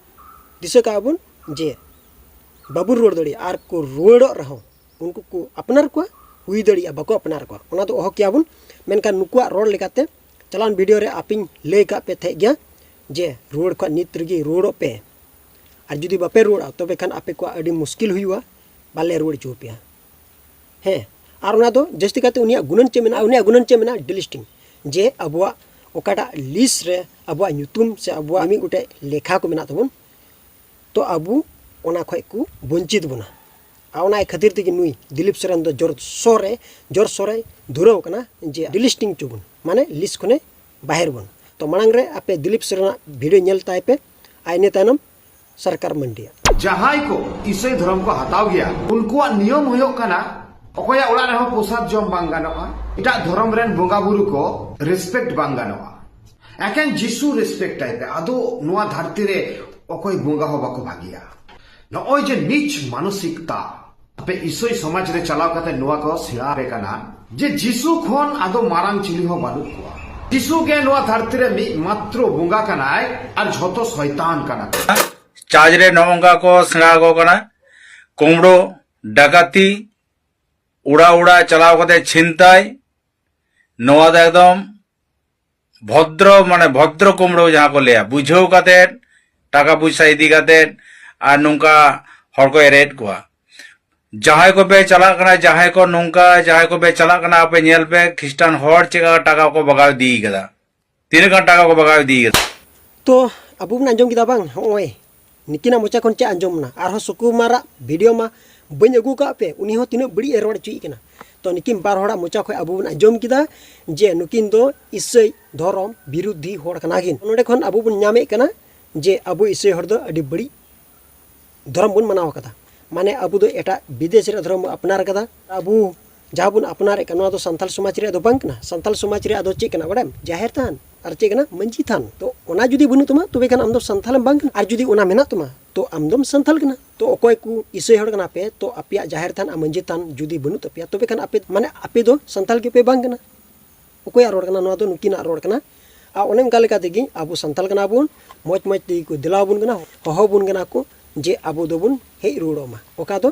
ᱫᱤᱥᱟᱹ ᱠᱟᱜᱼᱟ ᱵᱚᱱ ᱡᱮ ᱵᱟᱵᱚᱱ ᱨᱩᱣᱟᱹᱲ ᱫᱟᱲᱮᱭᱟᱜᱼᱟ᱾ ᱟᱨ ᱠᱚ ᱨᱩᱣᱟᱹᱲᱚᱜ ᱨᱮᱦᱚᱸ ᱩᱱᱠᱩ ᱠᱚ ᱟᱯᱱᱟᱨ ᱠᱚᱣᱟ, ᱦᱩᱭ ᱫᱟᱲᱮᱭᱟᱜᱼᱟ ᱵᱟᱠᱚ ᱟᱯᱱᱟᱨ ᱠᱚᱣᱟ, ᱚᱱᱟ ᱫᱚ ᱚᱦᱚ ᱠᱮᱭᱟᱵᱚᱱ᱾ ᱢᱮᱱᱠᱷᱟᱱ ᱱᱩᱠᱩᱣᱟᱜ ᱨᱚᱲ ᱞᱮᱠᱟᱛᱮ ᱪᱟᱞᱟᱣᱮᱱ ᱵᱷᱤᱰᱤᱭᱳ ᱨᱮ ᱟᱯᱮᱧ ᱞᱟᱹᱭ ᱟᱠᱟᱫ ᱯᱮ ᱛᱟᱦᱮᱸᱫ ᱜᱮᱭᱟ ᱡᱮ ᱨᱩᱣᱟᱹᱲ ᱠᱷᱚᱱ ᱱᱤᱛ ᱨᱮᱜᱮ ᱨᱩᱣᱟᱹᱲᱚᱜ ᱯᱮ, ᱟᱨ ᱡᱩᱫᱤ ᱵᱟᱯᱮ ᱨᱩᱣᱟᱹᱲᱟ ᱛᱚᱵᱮ ᱠᱷᱟᱱ ᱟᱯᱮ ᱠᱚᱣᱟᱜ ᱟᱹᱰᱤ ᱢᱩᱥᱠᱤᱞ ᱦᱩᱭᱩᱜᱼᱟ, ᱵᱟᱞᱮ ᱨᱩᱣᱟᱹᱲ ᱦᱚᱪᱚ ᱟᱯᱮᱭᱟ᱾ ᱦᱮᱸ, ᱟᱨ ᱚᱱᱟ ᱫᱚ ᱡᱟᱹᱥᱛᱤ ᱠᱟᱛᱮ ᱩᱱᱤᱭᱟᱜ ᱜᱩᱱᱟᱹᱱ ᱪᱮᱫ ᱢᱮᱱᱟᱜᱼᱟ? ᱩᱱᱤᱭᱟᱜ ᱜᱩᱱᱟᱹᱱ ᱪᱮᱫ ᱢᱮᱱᱟᱜᱼᱟ? ᱰᱤᱞᱤᱥᱴᱤᱝ, ᱡᱮ ᱟᱵᱚᱣᱟᱜ ᱚᱠᱟᱴᱟᱜ ᱞᱤᱥᱴ ᱨᱮ ᱟᱵᱚᱣᱟᱜ ᱧᱩᱛᱩᱢ ᱥᱮ ᱟᱵᱚᱣᱟᱜ ᱢᱤᱫ ᱜᱚᱴᱮᱡ ᱞᱮᱠᱷᱟ ᱠᱚ ᱢᱮᱱᱟᱜ ᱛᱟᱵᱚᱱ, ᱛᱚ ᱟᱵᱚ ᱚᱱᱟ ᱠᱷᱚᱡ ᱠᱚ ᱵᱚᱧᱪᱤᱛ ᱵᱚᱱᱟ᱾ ᱟᱨ ᱚᱱᱟ ᱠᱷᱟᱹᱛᱤᱨ ᱛᱮᱜᱮ ᱱᱩᱭ ᱫᱤᱞᱤᱯ ᱥᱚᱨᱮᱱ ᱫᱚ ᱡᱳᱨ ᱥᱳᱨᱮ ᱡᱳᱨ ᱥᱳᱨᱮ ᱫᱷᱩᱨᱟᱹᱣ ᱠᱟᱱᱟ ᱡᱮ ᱰᱤᱞᱤᱥᱴᱤᱝ ᱦᱚᱪᱚ ᱵᱚᱱ, ᱢᱟᱱᱮ ᱞᱤᱥᱴ ᱠᱷᱚᱱᱮ ᱵᱟᱦᱮᱨ ᱵᱚᱱ᱾ ᱛᱚ ᱢᱟᱲᱟᱝ ᱨᱮ ᱟᱯᱮ ᱫᱤᱞᱤᱯ ᱥᱚᱨᱮᱱᱟᱜ ᱵᱷᱤᱰᱤᱭᱳ ᱧᱮᱞ ᱛᱟᱭ ᱯᱮ, ᱟᱨ ᱤᱱᱟᱹ ᱛᱟᱭᱱᱚᱢ ᱥᱚᱨᱠᱟᱨ ᱢᱟᱹᱱᱰᱤᱭᱟ᱾ ᱡᱟᱦᱟᱸᱭ ᱠᱚ ᱤᱥᱟᱹᱭ ᱫᱷᱚᱨᱚᱢ ᱠᱚ ᱦᱟᱛᱟᱣ ᱜᱮᱭᱟ, ᱩᱱᱠᱩᱣᱟᱜ ᱱᱤᱭᱚᱢ ᱦᱩᱭᱩᱜ ᱠᱟᱱᱟ, ᱚᱠᱚᱭᱟᱜ ᱚᱲᱟᱜ ᱨᱮᱦᱚᱸ ᱯᱨᱚᱥᱟᱫ ᱡᱚᱢ ᱵᱟᱝ ᱜᱟᱱᱚᱜᱼᱟ, ᱮᱴᱟᱜ ᱫᱷᱚᱨᱚᱢ ᱨᱮᱱ ᱵᱚᱸᱜᱟ ᱵᱩᱨᱩ ᱠᱚ ᱨᱮᱥᱯᱮᱠᱴ ᱵᱟᱝ ᱜᱟᱱᱚᱜᱼᱟ᱾ ᱮᱠᱮᱱ ᱡᱤᱥᱩ ᱨᱮᱥᱯᱮᱠᱴ ᱟᱭ ᱯᱮ, ᱟᱫᱚ ᱱᱚᱣᱟ ᱫᱷᱟᱹᱨᱛᱤ ᱨᱮ ᱚᱠᱚᱭ ᱵᱚᱸᱜᱟ ᱦᱚᱸ ᱵᱟᱠᱚ ᱵᱷᱟᱹᱜᱤᱭᱟ᱾ ᱱᱚᱜᱼᱚᱭ ᱡᱮ ᱱᱤᱪ ᱢᱟᱱᱚᱥᱤᱠᱛᱟ, ᱟᱯᱮ ᱤᱥᱟᱹᱭ ᱥᱚᱢᱟᱡᱽ ᱨᱮ ᱪᱟᱞᱟᱣ ᱠᱟᱛᱮ ᱱᱚᱣᱟ ᱠᱚ ᱥᱮᱬᱟ ᱟᱯᱮ ᱠᱟᱱᱟ ᱡᱮ ᱡᱤᱥᱩ ᱠᱷᱚᱱ ᱟᱫᱚ ᱢᱟᱨᱟᱝ ᱪᱤᱞᱤ ᱦᱚᱸ ᱵᱟᱹᱱᱩᱜ ᱠᱚᱣᱟ᱾ ᱡᱤᱥᱩ ᱜᱮ ᱱᱚᱣᱟ ᱫᱷᱟᱹᱨᱛᱤ ᱨᱮ ᱢᱤᱫ ᱢᱟᱛᱨᱚ ᱵᱚᱸᱜᱟ ᱠᱟᱱᱟᱭ ᱟᱨ ᱡᱷᱚᱛᱚ ᱥᱚᱭᱛᱟᱱ ᱠᱟᱱᱟ ᱠᱚ᱾ ᱪᱟᱨᱪ ᱨᱮ ᱱᱚᱜᱼᱚ ᱱᱚᱝᱠᱟ ᱠᱚ ᱥᱮᱬᱟ ᱟᱠᱚ ᱠᱟᱱᱟ, ᱠᱩᱢᱵᱽᱲᱳ, ᱰᱟᱠᱟᱛᱤ, ᱚᱲᱟᱜ ᱚᱲᱟᱜ ᱪᱟᱞᱟᱣ ᱠᱟᱛᱮ ᱪᱷᱤᱱᱛᱟᱭ, ᱱᱚᱣᱟ ᱫᱚ ᱮᱠᱫᱚᱢ ᱵᱷᱚᱫᱨᱚ, ᱢᱟᱱᱮ ᱵᱷᱚᱫᱨᱚ ᱠᱩᱢᱵᱽᱲᱩ ᱡᱟᱦᱟᱸ ᱠᱚ ᱞᱟᱹᱭᱟ, ᱵᱩᱡᱷᱟᱹᱣ ᱠᱟᱛᱮ ᱴᱟᱠᱟ ᱯᱚᱭᱥᱟ ᱤᱫᱤ ᱠᱟᱛᱮ ᱟᱨ ᱱᱚᱝᱠᱟ ᱦᱚᱲ ᱠᱚ ᱮᱲᱮᱭᱮᱫ ᱠᱚᱣᱟ᱾ ᱡᱟᱦᱟᱸᱭ ᱠᱚᱯᱮ ᱪᱟᱞᱟᱜ ᱠᱟᱱᱟ, ᱡᱟᱦᱟᱸᱭ ᱠᱚ ᱱᱚᱝᱠᱟ, ᱡᱟᱦᱟᱸᱭ ᱠᱚᱯᱮ ᱪᱟᱞᱟᱜ ᱠᱟᱱᱟ, ᱟᱯᱮ ᱧᱮᱞ ᱯᱮ ᱠᱷᱨᱤᱥᱴᱟᱱ ᱦᱚᱲ ᱪᱮᱫ ᱞᱮᱠᱟ ᱴᱟᱠᱟ ᱠᱚ ᱵᱟᱜᱟᱣ ᱤᱫᱤ ᱠᱟᱫᱟ, ᱛᱤᱱᱟᱹᱜ ᱜᱟᱱ ᱴᱟᱠᱟ ᱠᱚ ᱵᱟᱜᱟᱣ ᱤᱫᱤ ᱠᱟᱫᱟ᱾ ᱛᱚ ᱟᱵᱚ ᱵᱚᱱ ᱟᱸᱡᱚᱢ ᱠᱮᱫᱟ ᱵᱟᱝ, ᱦᱚᱸᱜᱼᱚᱭ ᱱᱩᱠᱤᱱᱟᱜ ᱢᱚᱪᱟ ᱠᱷᱚᱱ ᱪᱮᱫ ᱟᱸᱡᱚᱢ ᱮᱱᱟ? ᱟᱨᱦᱚᱸ ᱥᱩᱠᱩᱢᱟᱨᱟᱜ ᱵᱷᱤᱰᱤᱭᱳ ᱢᱟ ᱵᱟᱹᱧ ᱟᱹᱜᱩ ᱟᱠᱟᱫ ᱯᱮ, ᱩᱱᱤ ᱦᱚᱸ ᱛᱤᱱᱟᱹᱜ ᱵᱟᱹᱲᱤᱡ ᱮ ᱨᱚᱲ ᱦᱚᱪᱚᱭᱮᱫ ᱠᱟᱱᱟ᱾ ᱛᱚ ᱱᱩᱠᱤᱱ ᱵᱟᱨ ᱦᱚᱲᱟᱜ ᱢᱚᱪᱟ ᱠᱷᱚᱱ ᱟᱵᱚ ᱵᱚᱱ ᱟᱸᱡᱚᱢ ᱠᱮᱫᱟ ᱡᱮ ᱱᱩᱠᱤᱱ ᱫᱚ ᱤᱥᱟᱹᱭ ᱫᱷᱚᱨᱚᱢ ᱵᱤᱨᱩᱫᱷᱤ ᱦᱚᱲ ᱠᱟᱱᱟ ᱠᱤᱱ᱾ ᱱᱚᱰᱮ ᱠᱷᱚᱱ ᱟᱵᱚ ᱵᱚᱱ ᱧᱟᱢᱮᱫ ᱠᱟᱱᱟ ᱡᱮ ᱟᱵᱚ ᱤᱥᱟᱹᱭ ᱦᱚᱲ ᱫᱚ ᱟᱹᱰᱤ ᱵᱟᱹᱲᱤᱡ ᱫᱷᱚᱨᱚᱢ ᱵᱚᱱ ᱢᱟᱱᱟᱣ ᱟᱠᱟᱫᱟ, ᱢᱟᱱᱮ ᱟᱵᱚ ᱫᱚ ᱮᱴᱟᱜ ᱵᱤᱫᱮᱥ ᱨᱮᱭᱟᱜ ᱫᱷᱚᱨᱚᱢ ᱵᱚᱱ ᱟᱯᱱᱟᱨ ᱟᱠᱟᱫᱟ᱾ ᱟᱵᱚ ᱡᱟᱦᱟᱸ ᱵᱚᱱ ᱟᱯᱱᱟᱨᱮᱫ ᱠᱟᱱᱟ, ᱱᱚᱣᱟ ᱫᱚ ᱥᱟᱱᱛᱟᱲ ᱥᱚᱢᱟᱡᱽ ᱨᱮᱭᱟᱜ ᱫᱚ ᱵᱟᱝ ᱠᱟᱱᱟ᱾ ᱥᱟᱱᱛᱟᱲ ᱥᱚᱢᱟᱡᱽ ᱨᱮᱭᱟᱜ ᱫᱚ ᱪᱮᱫ ᱠᱟᱱᱟ ᱵᱟᱲᱟᱭᱟᱢ? ᱡᱟᱦᱮᱨ ᱛᱷᱟᱱ᱾ ᱟᱨ ᱪᱮᱫ ᱠᱟᱱᱟ? ᱢᱟᱹᱡᱷᱤ ᱛᱷᱟᱱ᱾ ᱛᱚ ᱚᱱᱟ ᱡᱩᱫᱤ ᱵᱟᱹᱱᱩᱜ ᱛᱟᱢᱟ, ᱛᱚᱵᱮ ᱠᱷᱟᱱ ᱟᱢ ᱫᱚ ᱥᱟᱱᱛᱟᱲᱮᱢ ᱵᱟᱝ ᱠᱟᱱᱟ᱾ ᱟᱨ ᱡᱩᱫᱤ ᱚᱱᱟ ᱢᱮᱱᱟᱜ ᱛᱟᱢᱟ, ᱛᱚ ᱟᱢ ᱫᱚᱢ ᱥᱟᱱᱛᱟᱲ ᱠᱟᱱᱟ᱾ ᱛᱚ ᱚᱠᱚᱭ ᱠᱚ ᱤᱥᱟᱹᱭ ᱦᱚᱲ ᱠᱟᱱᱟ ᱯᱮ, ᱛᱚ ᱟᱯᱮᱭᱟᱜ ᱡᱟᱦᱮᱨ ᱛᱷᱟᱱ ᱟᱨ ᱢᱟᱹᱡᱷᱤ ᱛᱷᱟᱱ ᱡᱩᱫᱤ ᱵᱟᱹᱱᱩᱜ ᱛᱟᱯᱮᱭᱟ, ᱛᱚᱵᱮ ᱠᱷᱟᱱ ᱟᱯᱮ, ᱢᱟᱱᱮ ᱟᱯᱮ ᱫᱚ ᱥᱟᱱᱛᱟᱲ ᱜᱮᱯᱮ ᱵᱟᱝ ᱠᱟᱱᱟ᱾ ᱚᱠᱚᱭᱟᱜ ᱨᱚᱲ ᱠᱟᱱᱟ? ᱱᱚᱣᱟ ᱫᱚ ᱱᱩᱠᱤᱱᱟᱜ ᱨᱚᱲ ᱠᱟᱱᱟ᱾ ᱟᱨ ᱚᱱᱮ ᱚᱱᱠᱟ ᱞᱮᱠᱟ ᱛᱮᱜᱮ ᱟᱵᱚ ᱥᱟᱱᱛᱟᱲ ᱠᱟᱱᱟ ᱵᱚᱱ, ᱢᱚᱡᱽ ᱢᱚᱡᱽ ᱛᱮᱜᱮ ᱠᱚ ᱫᱮᱞᱟ ᱟᱵᱚᱱ ᱠᱟᱱᱟ, ᱦᱚᱦᱚ ᱟᱵᱚᱱ ᱠᱟᱱᱟ ᱠᱚ ᱡᱮ ᱟᱵᱚ ᱫᱚᱵᱚᱱ ᱦᱮᱡ ᱨᱩᱣᱟᱹᱲᱚᱜ ᱢᱟ᱾ ᱚᱠᱟ ᱫᱚ